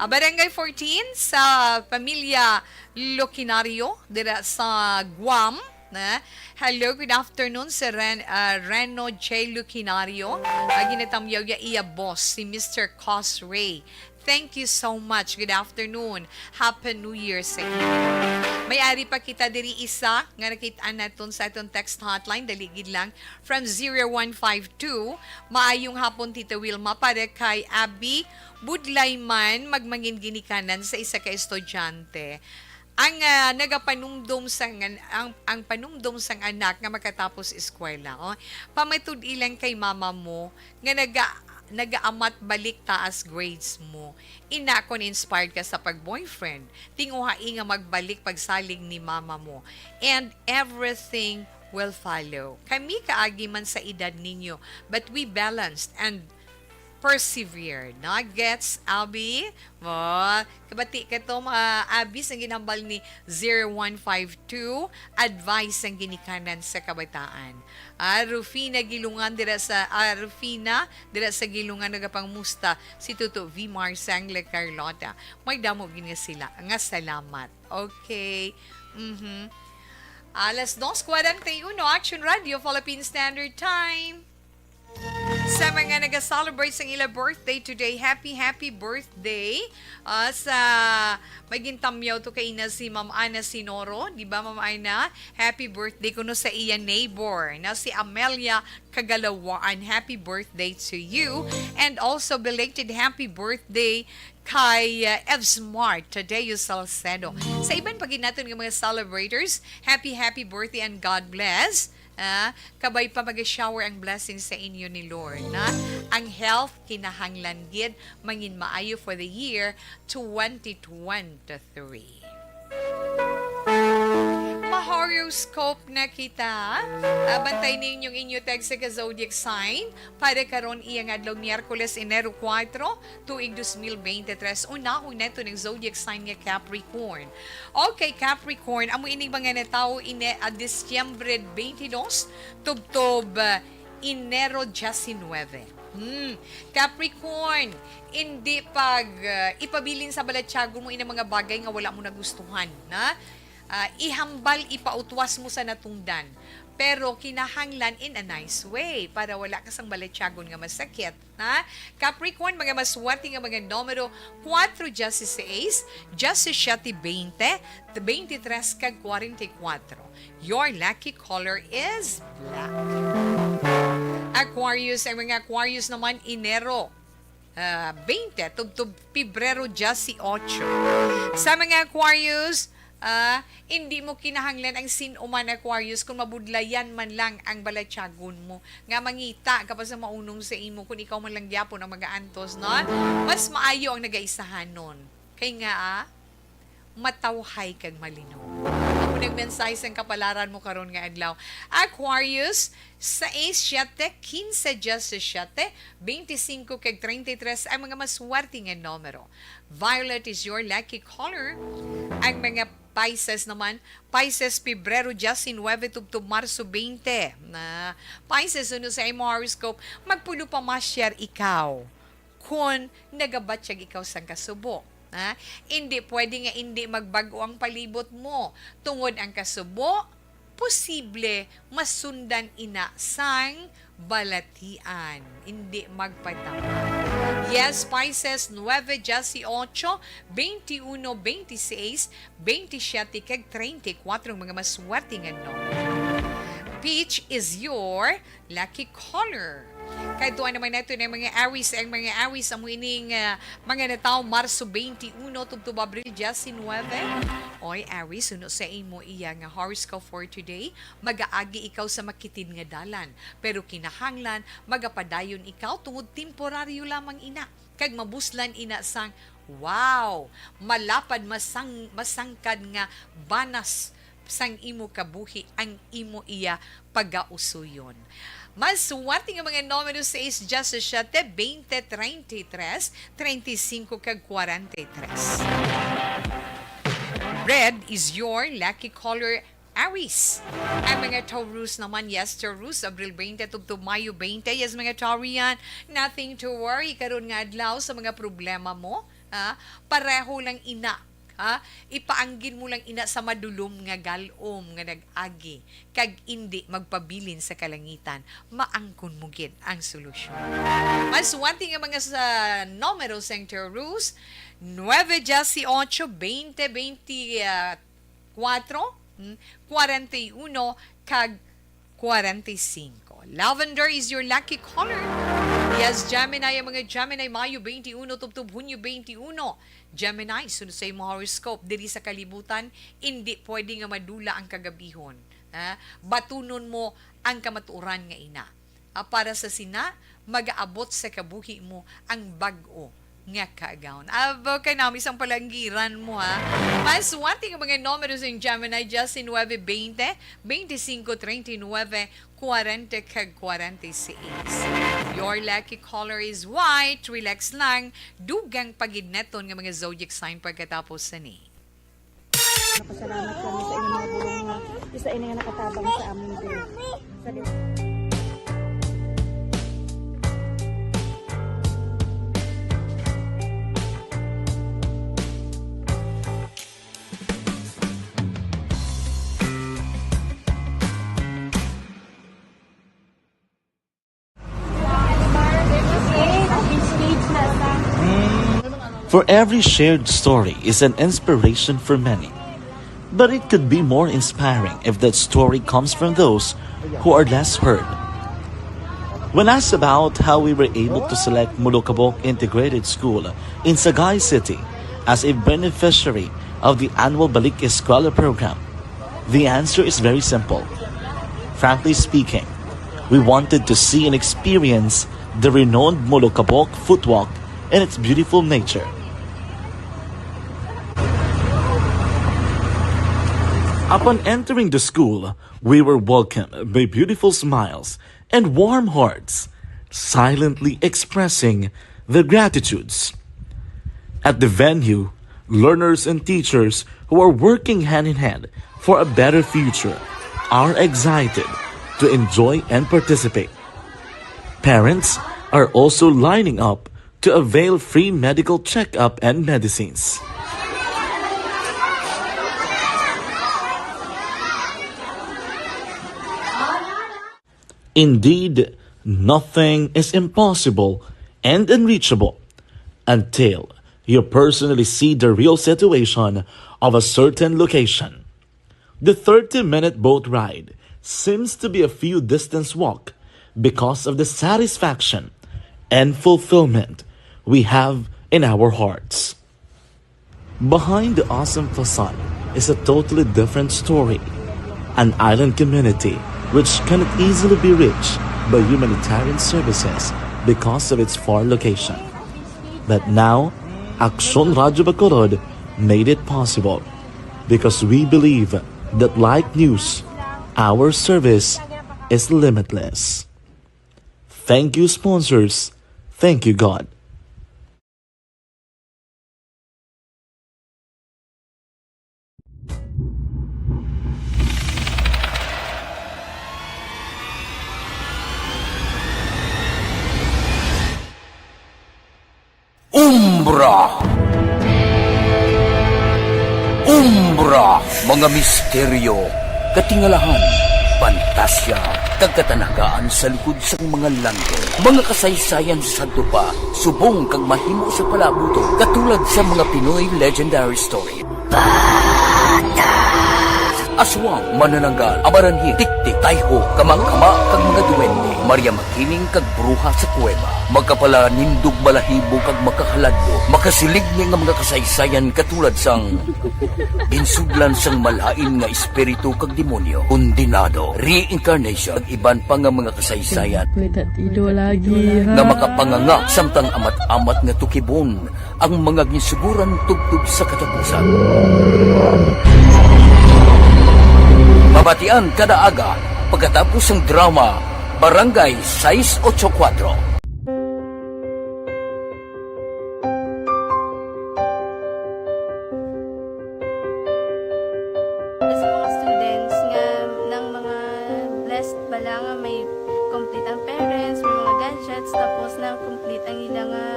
Ah, Barangay fourteen sa pamilya Lucinario, dira sa Guam. Na? Hello, good afternoon, Sir Ren, ah, Reno J Lucinario. Ah, ginatamyaw ya iya boss, si Mister Cos Ray. Thank you so much. Good afternoon. Happy New Year sa inyo. May ari pa kita diri isa nga nakit-an naton sa aton text hotline. Dali gid lang. From zero one five two, maayong hapon, Tita Wilma, para kay Abby Budlayman, magmangin ginikanan sa isa ka estudyante. Ang, ah, nagapanumdom sang an-, ang, ang panumdom sang anak nga makatapos eskwela, oh. Pamatud-i lang kay mama mo nga naga-, nagaamat balik taas grades mo. Ina, kon inspired ka sa pag-boyfriend, tinguhai nga magbalik pagsalig ni mama mo. And everything will follow. Kami kaagi man sa edad ninyo, but we balanced and persevered. No? Gets, Abby? Mo, kabati ka to, mga Abby, sa ginhambal ni zero one five two, advice ang ginikanan sa kabataan. Ah, Rufina Gilungan dira sa, ah, Rufina, dira sa Gilungan, nagapangmusta si Tuto V Marsang, la Carlota. May damo gid nga sila, nga salamat. Okay. Mhm. Alas dos cuarenta y uno, Action Radio, Philippine Standard Time. Sa mga nag-celebrate sang ila birthday today, happy, happy birthday. Ah, sa may gintamyaw to kay ina si Ma'am Ana Sinoro, di ba, Ma'am Ana? Happy birthday kuno sa iya neighbor na si Amelia Kagalawaan. Happy birthday to you. And also belated happy birthday kay, uh, Evsmart Tadeo Salcedo. Sa iban pa gid naton nga mga celebrators, happy, happy birthday and God bless. ah, kabay pa mag-shower ang blessing sa inyo ni Lord, na ang health kinahanglan gid mangin maayo for the year twenty twenty-three. Ma-horoscope na kita. Ah, bantay ninyo ang inyo tagsa ka zodiac sign para karon, iya nga adlaw, Miyerkules, Enero kuwatro, tuig dos mil bente tres. Unahon nato ng zodiac sign nga Capricorn. Okay, Capricorn, amo ining mga natawo ini, ah, Disyembre twenty-two, tubtob, ah, Enero diecinuebe. Hmm, Capricorn, hindi pag, ah, ipabilin sa balatyagon mo ini mga bagay nga wala mo nagustuhan, na? Ah, ihambal, ipautwas mo sa natungdan. Pero kinahanglan in a nice way para wala ka sang balatyagon nga masakit, na? Capricorn, mga maswerte nga mga numero, kuwatro, dieciséis, diecisiete, veinte, veintitrés, kag kwarenta y kuwatro. Your lucky color is black. Aquarius, ang mga Aquarius naman, Enero, ah, veinte, tubtob Pebrero dieciocho. Sa mga Aquarius, ah, hindi mo kinahanglan ang sin-o man, Aquarius, kung mabudlayan man lang ang balatyagon mo, nga mangita ka pa sa maunong sa imo, kung ikaw man lang gyapon ang magaantos, no? Mas maayo ang nagaisahanon. Kay nga, ah, matawhay kag malino. Amo nang mensahe sang kapalaran mo karon nga adlaw. Aquarius, sais, siyete, kinse, diyasisiete, beintisinko, kag treinta y tres ang mga maswerte nga numero. Violet is your lucky color. Ang mga Pisces naman, Pisces, Pebrero diecinuebe tubtob Marso veinte. Na Pisces, suno sa imo horoscope, magpulo pa masyar ikaw kon nagabatyag ikaw sang kasubo. Ha? Indi pwede nga indi magbag-o ang palibot mo, tungod ang kasubo posible masundan ina sang balatian. Indi magpatama. Yes, Pisces, nuebe, dieciocho, veintiuno, veintiséis, veintisiete, kag treinta y cuatro ang mga maswerte nga numero. Peach is your lucky color. Kadtuan naman nato ang mga Aries. Ang mga Aries, amo ining, ah, mga natawo Marso twenty-one tubtob Abril diecinuebe. Oy, Aries, suno sa imo iya nga horoscope for today, magaagi ikaw sa makitid nga dalan, pero kinahanglan magapadayon ikaw tungod temporaryo lamang ina, kag mabuslan ina sang, wow, malapad, masang-, masangkad nga banas sang imo kabuhi ang imo iya pagausuyon. Maswerte nga mga numero, sais, diecisiete, veinte, treinta y tres, treinta y cinco, kag kwarenta y tres. Red is your lucky color, Aries. Ang mga Taurus naman, yes, Taurus, Abril twenty tubtob Mayo twenty. Yes, mga Taurian, nothing to worry karon nga adlaw sa mga problema mo. Ha? Pareho lang ina. Ha? Ipaanggid mo lang ina sa madulom nga galom nga nag-agi, kag indi magpabilin sa kalangitan. Maangkon mo gid ang solusyon. Maswerte nga mga sa numero sang Taurus, nuebe, dieciocho, veinte, veinte, ah, cuatro, hmm, cuarenta y uno, kag cuarenta y cinco. Lavender is your lucky color. Yes, Gemini, ang mga Gemini, Mayo twenty-one tubtob Hunyo twenty-one. Gemini, sunod sa imong horoscope, diri sa kalibutan, indi pwede nga madula ang kagabihon. Ha? Batunon mo ang kamatuoran nga ina. Ah, para sa sina, magaabot sa kabuhi mo ang bag-o nga kaagawon. Abo kay nami sang palanggiran mo, ha. Maswerte nga mga numero sa Gemini, diecinuebe, veinte, veinticinco, treinta y nueve, cuarenta, kag cuarenta y seis. Your lucky color is white. Relax lang. Dugang pa gid naton nga mga zodiac sign pagkatapos sini. Napasalamat kami sa inyong mga bulong nga isa ini nga nakatabang sa amin din. Sa For every shared story is an inspiration for many. But it could be more inspiring if that story comes from those who are less heard. When asked about how we were able to select Mulukabok Integrated School in Sagay City as a beneficiary of the annual Balik Eskwela program, the answer is very simple. Frankly speaking, we wanted to see and experience the renowned Molokabok Footwalk and its beautiful nature. Upon entering the school, we were welcomed by beautiful smiles and warm hearts, silently expressing their gratitudes. At the venue, learners and teachers who are working hand in hand for a better future are excited to enjoy and participate. Parents are also lining up to avail free medical checkup and medicines. Indeed, nothing is impossible and unreachable until you personally see the real situation of a certain location. The thirty-minute boat ride seems to be a few distance walk because of the satisfaction and fulfillment we have in our hearts. Behind the awesome facade is a totally different story. An island community which cannot easily be reached by humanitarian services because of its far location. But now, Aksyon Radyo Bacolod made it possible because we believe that, like news, our service is limitless. Thank you, sponsors. Thank you, God. Umbra. Umbra, mga misteryo, katingalahan, pantasya, kag katanagaan sa likod sang mga langit. Mga kasaysayan sa sadto pa, subong kag mahimo sa palabuton, katulad sa mga Pinoy legendary story. Aswang, manananggal, amaranhit, tiktik, tayho, kamangkama, kag mga duwende, Maria Makiling kag bruha sa kuweba. Magkapalanindog, balahibo, kag makahaladlok. Makasiling ni nga mga kasaysayan katulad sang ginsudlan sang malain nga espiritu kag demonyo, kondenado, reincarnation, kag iban pa nga mga kasaysayan Pwede tido lagi, ha? nga makapanganga samtang amat-amat nga tukibon ang mga ginsuguran tubtob sa katapusan. Mabatian kada aga pagkatapos sang drama Barangay sais ocho kuwatro. Sa mga students nga nang mga blessed bala nga may complete ang parents, may mga gadgets, tapos na complete ang ila nga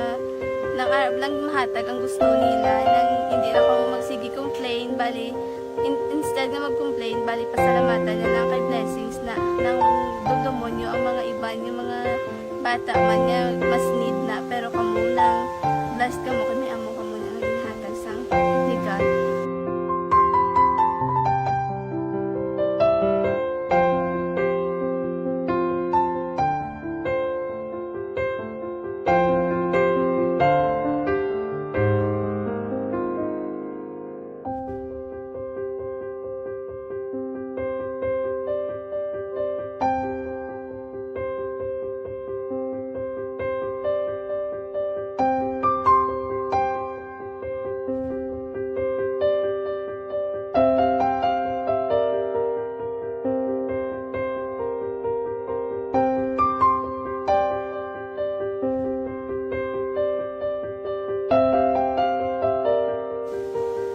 nang arab lang mahatag ang gusto nila, nang hindi na kamo magsige complain, bali, in-, instead nga mag-complain, bali, pasalamatan na lang kay blessings na nang dumdumo nyo ang mga iban, yung mga bata man nga mas need na, pero kamo nang blessed kamo kay may amo kamo nga ginhatag sang ni God.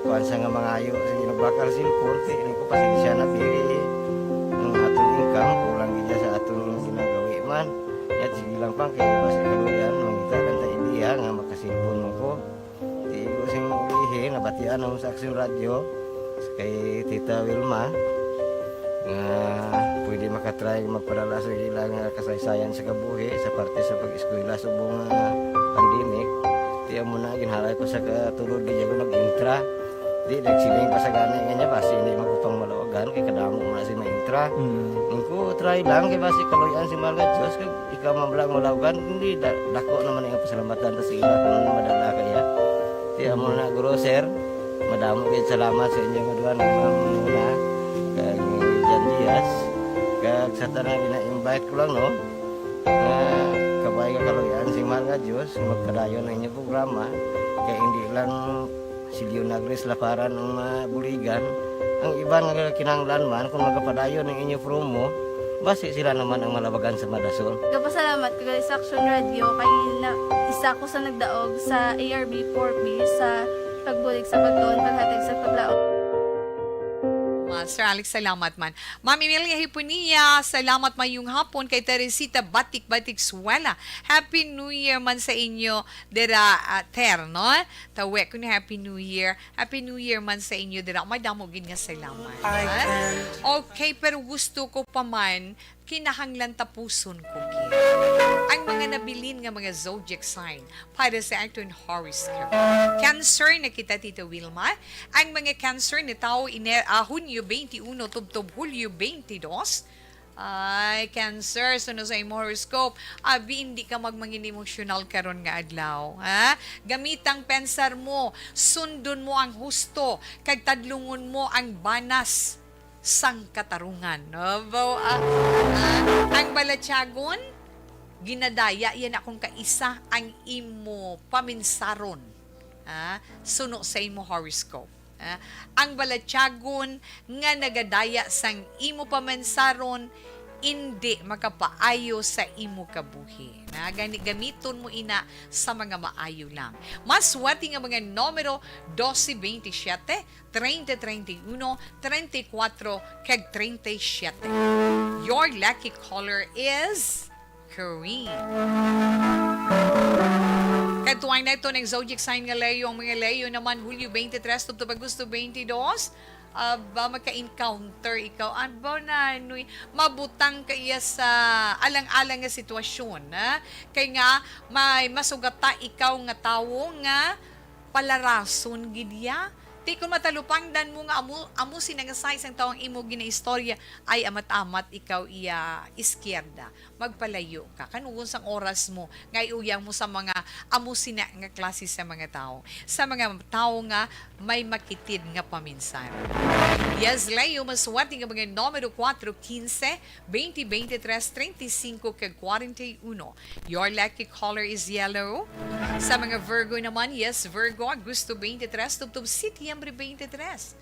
Kuan sa nga mangayo sa ginabakal sin korte, ini ko pasensya na, pili ang aton income, kulang gid sa aton ginagawi man. Yat, sige lang pang, kay basi kaluyan, mangita lang ta idea nga makasilpon mo ko. Tigo sing ihi, nabatian mo sa Aksyon Radyo, kay Tita Wilma, nga pwede makatry magpadala sa ilang kasaysayan sa kabuhi sa parte sa pag-eskwela subong nga pandemic. Ti amo na, ginhalay ko sa katulod, di ako nag-intra. Di, nagsiling pa sa gani nga niya, basi hindi magkupang malawagan, kay kadamo mo na si maintra. Mm. Ang ko, try lang, kay basi kaluyan si Mahal nga Diyos, kag ikaw man lang malawagan, hindi, da-, dako naman ang pasalamatan ta sa ila kung ano madala kaya. Ti amo na, guro, sir, madamo kayo salamat sa inyong duha, ni Ma'am Muna, kag ni Jan Diaz, kag Sa tanan, gina-invite ko lang, no, nga kabay nga kaluy-an sing mahal nga Dios, magpadayon ang inyong programa, kay hindi lang si Leonagris Laparan ang mabuligan, ang iban nga kinahanglan man, kung magapadayon ang inyong promo, basi sila naman ang malabagan sa madason. Gapasalamat ko gali sa Action Radio kay na, isa ko sa nagdaog sa A R B four B sa pagbulig sa pagtuon, paghatag sa paglaom. Master Alex, salamat man. Ma'am Emilia Hipunia, salamat, mayong hapon. Kay Teresita Batik Batik Suela, Happy New Year man sa inyo dira, ah, Ter, no? Tawe ko ni Happy New Year. Happy New Year man sa inyo dira. Madamo gid nga salamat, ha? Okay, pero gusto ko pa man, kinahanglan tapuson ko gid ang mga nabilin nga mga zodiac sign para sa aton horoscope. Cancer na kita, Tita Wilma. Ang mga Cancer ni tawo iner-, ah, Hunyo twenty-one tubtob Hulyo twenty-two. Ay, Cancer, suno sa imo horoscope, abi, hindi ka magmangin emosyonal karon nga adlaw, ha? Gamitang pensar mo, sundon mo ang husto, kag tadlungon mo ang banas sang katarungan. Abo, ah, ah, ang balatyagon, ginadaya yan akong kaisa ang imo paminsaron, ah, suno sa imo horoscope. Ah, ang balatyagon nga nagadaya sang imo paminsaron, indi makapaayo sa imo kabuhi. Na gani, gamiton mo ina sa mga maayo lang. Mas wati nga mga numero, dose, twenty-siyete, treinta, treinta y uno, treinta y cuatro, kag treinta y siete. Your lucky color is green. Katuwang na ito ng zodiac sign nga Leo. Ang mga Leo naman, Hulyo twenty-three tubtob Agosto twenty-two. Aba, maka-encounter ikaw. Aba, nanoy, mabutang ka iya sa alang-alang nga sitwasyon, ha? Kay nga, may masugata ikaw nga tawo nga palarason gid ya. Ti kon matalupangdan mo nga amo, amo sina nga size ang tawo ang imo ginaistorya, ay amat-amat ikaw iya izquierda. Magpalayo ka. Kanugon sang oras mo, nga iuyang mo sa mga amo sina nga klase sa mga tawo. Sa mga tawo nga may makitid nga paminsan. Yes, Leo, maswerte nga mga numero kuwatro, kinse, twenty, twenty-tres, treinta y cinco, kag kwarenta y uno. Your lucky color is yellow. Sa mga Virgo naman, yes, Virgo, Agosto twenty-tres, tubtob Setyembre twenty-tres.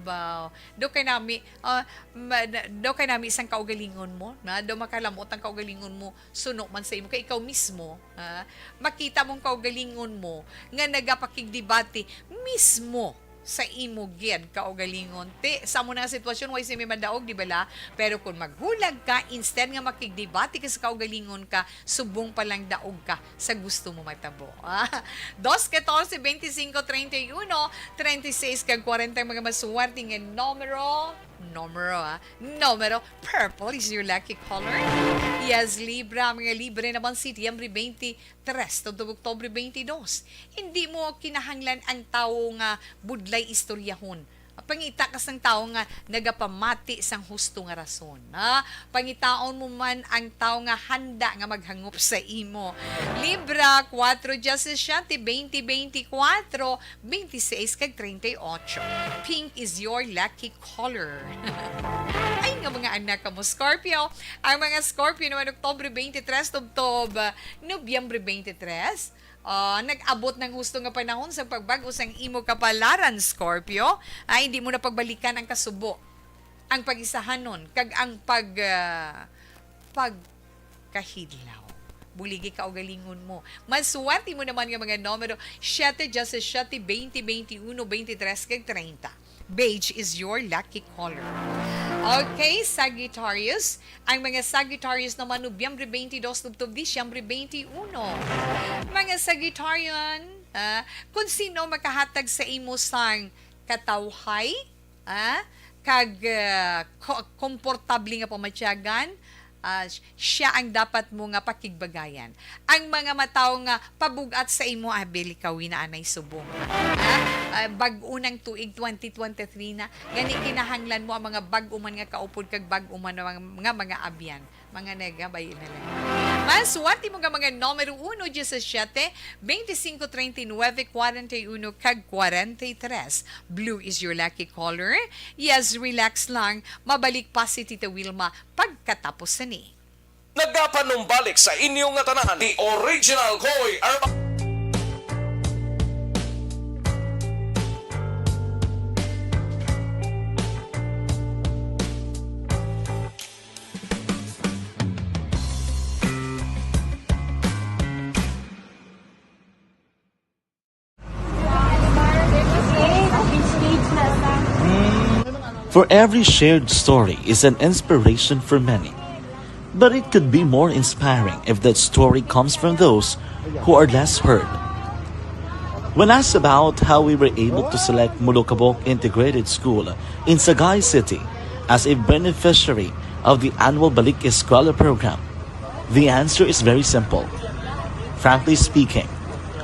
Ba, do kay nami, ah, ma-, na-, do kay nami sang kaugalingon mo, na do makalamot ang kaugalingon mo, suno man sa imo, kay ikaw mismo, ha, makita mong kaugalingon mo nga nagapakigdebate mismo sa imo gid kaugalingon. Ti, sa amo na nga sitwasyon, way simi madaog, di bala? Pero kung maghulag ka, instead nga makigdebate ka sa kaugalingon ka, subong pa lang daog ka sa gusto mo matabo. Ah, dos, katorse, beintisinko, treinta y uno, treinta y seis, kag kwarenta ang mga maswerte nga numero. Numero, ah. Numero, purple is your lucky color. Yes, Libra. Mga Libra naman, Setyembre twenty-tres, tubtob Oktubre twenty-dos. Hindi mo kinahanglan ang tawo nga budlay istoryahon. Pangita ka sang tawo nga nagapamati sang husto nga rason, ha? Pangitaon mo man ang tawo nga handa nga maghangop sa imo. Libra, kuwatro, diyasisiete, beinti, beintikwatro, beintiseis, kag treinta y ocho. Pink is your lucky color. Ay, nga mga anak ka mo, Scorpio. Ang mga Scorpio naman, Oktubre twenty-tres, tubtob, ah, Nobyembre twenty-tres. Ah, nag-abot ng husto nga panahon sa pagbag-o sang imo kapalaran, Scorpio. Ah, hindi mo na pagbalikan ang kasubo, ang pag-isahanon, kag ang pag, ah, pagkahidlaw. Buligi kaugalingon mo. Maswerte mo naman nga mga numero, siyete, diyasisiete, beinti, beintiuno, beintitres, kag treinta. Beige is your lucky color. Okay, Sagittarius. Ang mga Sagittarius naman, Nobyembre twenty-dos tubtob Disyembre twenty-uno. Mga Sagittarian, ah, kung sino makahatag sa imo sang katawhay, ah, kag, ah, ko-, komportable nga pamatyagan, ah, siya ang dapat mo nga pakigbagayan. Ang mga mataw nga pabug-at sa imo, ah, bili ka, winaanay subong. Ah, ah, bag-o nang tuig twenty twenty-three na, gani kinahanglan mo ang mga bag-o man nga kaupod kag bag-o man nga, nga mga abyan. Mga nega, bayi na lang. Mas swerte mo nga mga numero uno, diyesisiete, beintisinko, treinta y nueve, kwarenta y uno, kag kwarenta y tres. Blue is your lucky color. Yes, relax lang. Mabalik pa si Tita Wilma pagkatapos sini. Nagapanumbalik sa inyo nga tanan, the original Koy Arma. For every shared story is an inspiration for many. But it could be more inspiring if that story comes from those who are less heard. When asked about how we were able to select Molokabok Integrated School in Sagay City as a beneficiary of the annual Balik Eskwela program, the answer is very simple. Frankly speaking,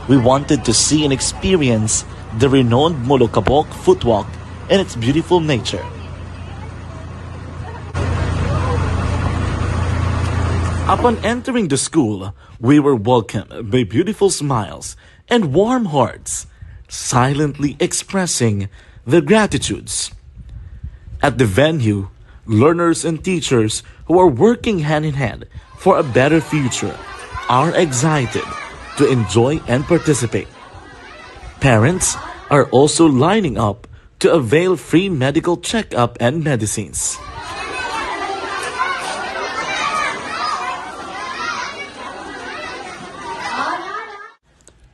we wanted to see and experience the renowned Molokabok Footwalk and its beautiful nature. Upon entering the school, we were welcomed by beautiful smiles and warm hearts, silently expressing their gratitudes. At the venue, learners and teachers who are working hand in hand for a better future are excited to enjoy and participate. Parents are also lining up to avail free medical checkup and medicines.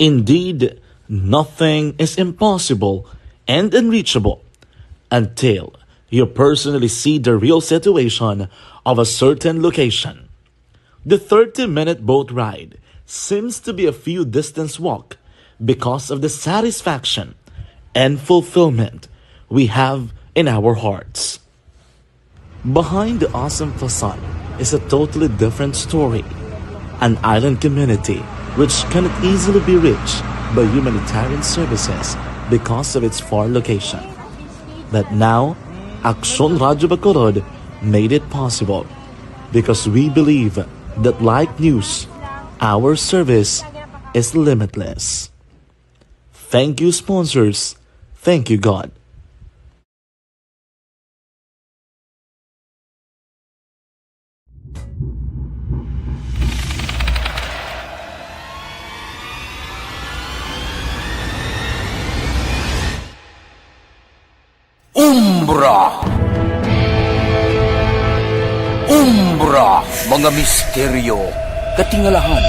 Indeed, nothing is impossible and unreachable until you personally see the real situation of a certain location. The thirty-minute boat ride seems to be a few distance walk because of the satisfaction and fulfillment we have in our hearts. Behind the awesome facade is a totally different story, an island community which cannot easily be reached by humanitarian services because of its far location. But now, Aksyon Radyo Bacolod made it possible because we believe that, like news, our service is limitless. Thank you, sponsors. Thank you, God. Umbra. Umbra, mga misteryo, katingalahan,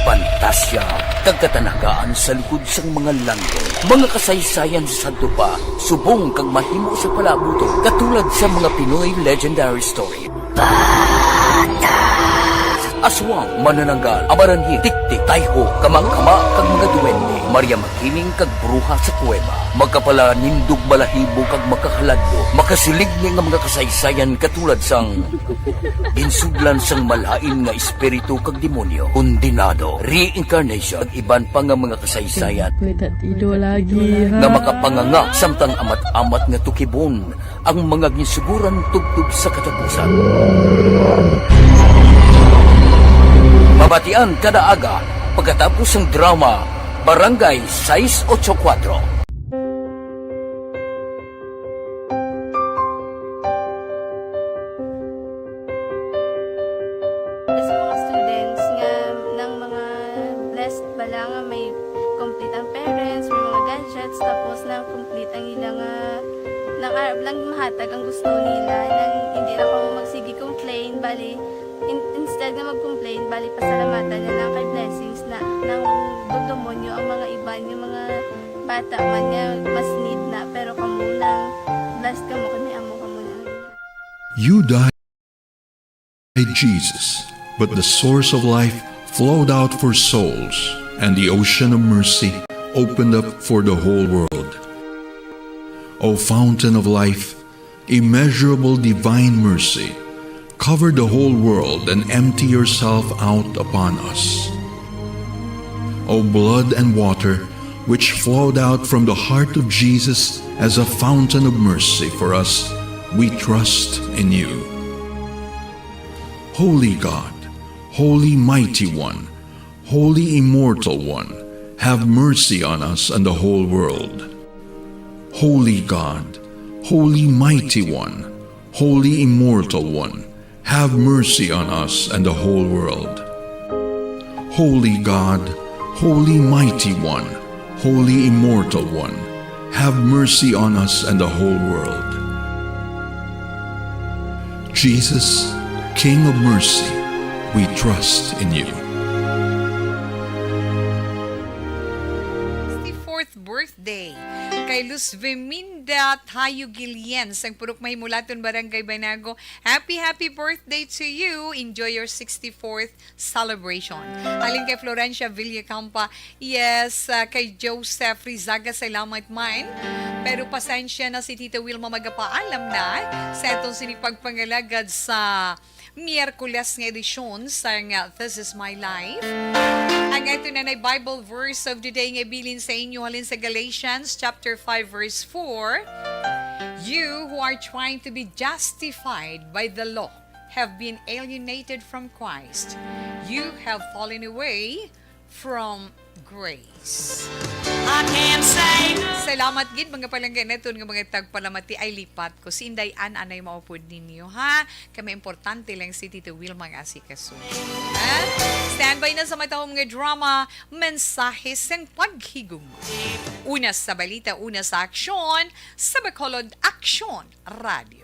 pantasya, kag katanagaan sa likod sang mga langit. Mga kasaysayan sa sadto pa, subong kag mahimo sa palaabuton, katulad sa mga Pinoy legendary story. Aswang, manananggal, amaranhit, tiktik, tayho, kamangkama, kag mga duwende, Maria Makiling, kag bruha sa kuweba. Makapalanindog balahibo kag makahaladlo, makasiligni nga mga kasaysayan katulad sang ginsudlan sang malain nga espiritu kag demonyo, kondenado, reincarnation, kag iban pa nga mga kasaysayan May tatido lagi, ha? nga makapanganga samtang amat-amat nga tukibon ang mga ginsuguran tubtob sa katapusan. Mabatian kada aga pagkatapos sang drama Barangay sais ocho kuwatro. Sa mga students nga nang mga blessed bala nga may complete ang parents, may mga gadgets, tapos na complete ang ila nga nang arab lang mahatag ang gusto nila, nang hindi na kamo magsige complain, bali, in-, instead nga mag-complain, bali, pasalamatan na lang kay blessings na nang dudumo nyo ang mga iban, yung mga bata man nga mas need na, pero kamo lang, blessed kamo kay may amo kamo na. You died, Jesus, but the source of life flowed out for souls, and the ocean of mercy opened up for the whole world. O fountain of life, immeasurable divine mercy, cover the whole world and empty yourself out upon us. O blood and water, which flowed out from the heart of Jesus as a fountain of mercy for us, we trust in you. Holy God, Holy Mighty One, Holy Immortal One, have mercy on us and the whole world. Holy God, Holy Mighty One, Holy Immortal One, have mercy on us and the whole world. Holy God, Holy Mighty One, Holy Immortal One, have mercy on us and the whole world. Jesus, King of mercy, we trust in you. Sixty-fourth birthday kay Luz Veminda Tayo Guillen sang Purok Mahimulaton, Barangay Banago. Happy, happy birthday to you. Enjoy your sixty-fourth celebration. Halin kay Florencia Villacampa, yes, ah, kay Joseph Rizaga, salamat man. Pero pasensya na, si Tita Wilma magapaalam na sa atong sini pagpangalagad sa Miyerkules nga edisyon sang This Is My Life. Ang ato na Bible verse of the day nga bilin sa inyo halin sa Galatians chapter five verse four. You who are trying to be justified by the law have been alienated from Christ. You have fallen away from grace. I can't say no. Salamat gid, mga palangga naton nga mga tagpalamati. Ay, lipat ko. Si Inday Ann anay maupod ninyo, ha? Kami, importante lang si Tito Wilma nga asikaso. Ha? Standby na sa matahom nga drama, Mensahe sang Paghigugma. Una sa balita, una sa aksyon, sa Bacolod Aksyon Radio.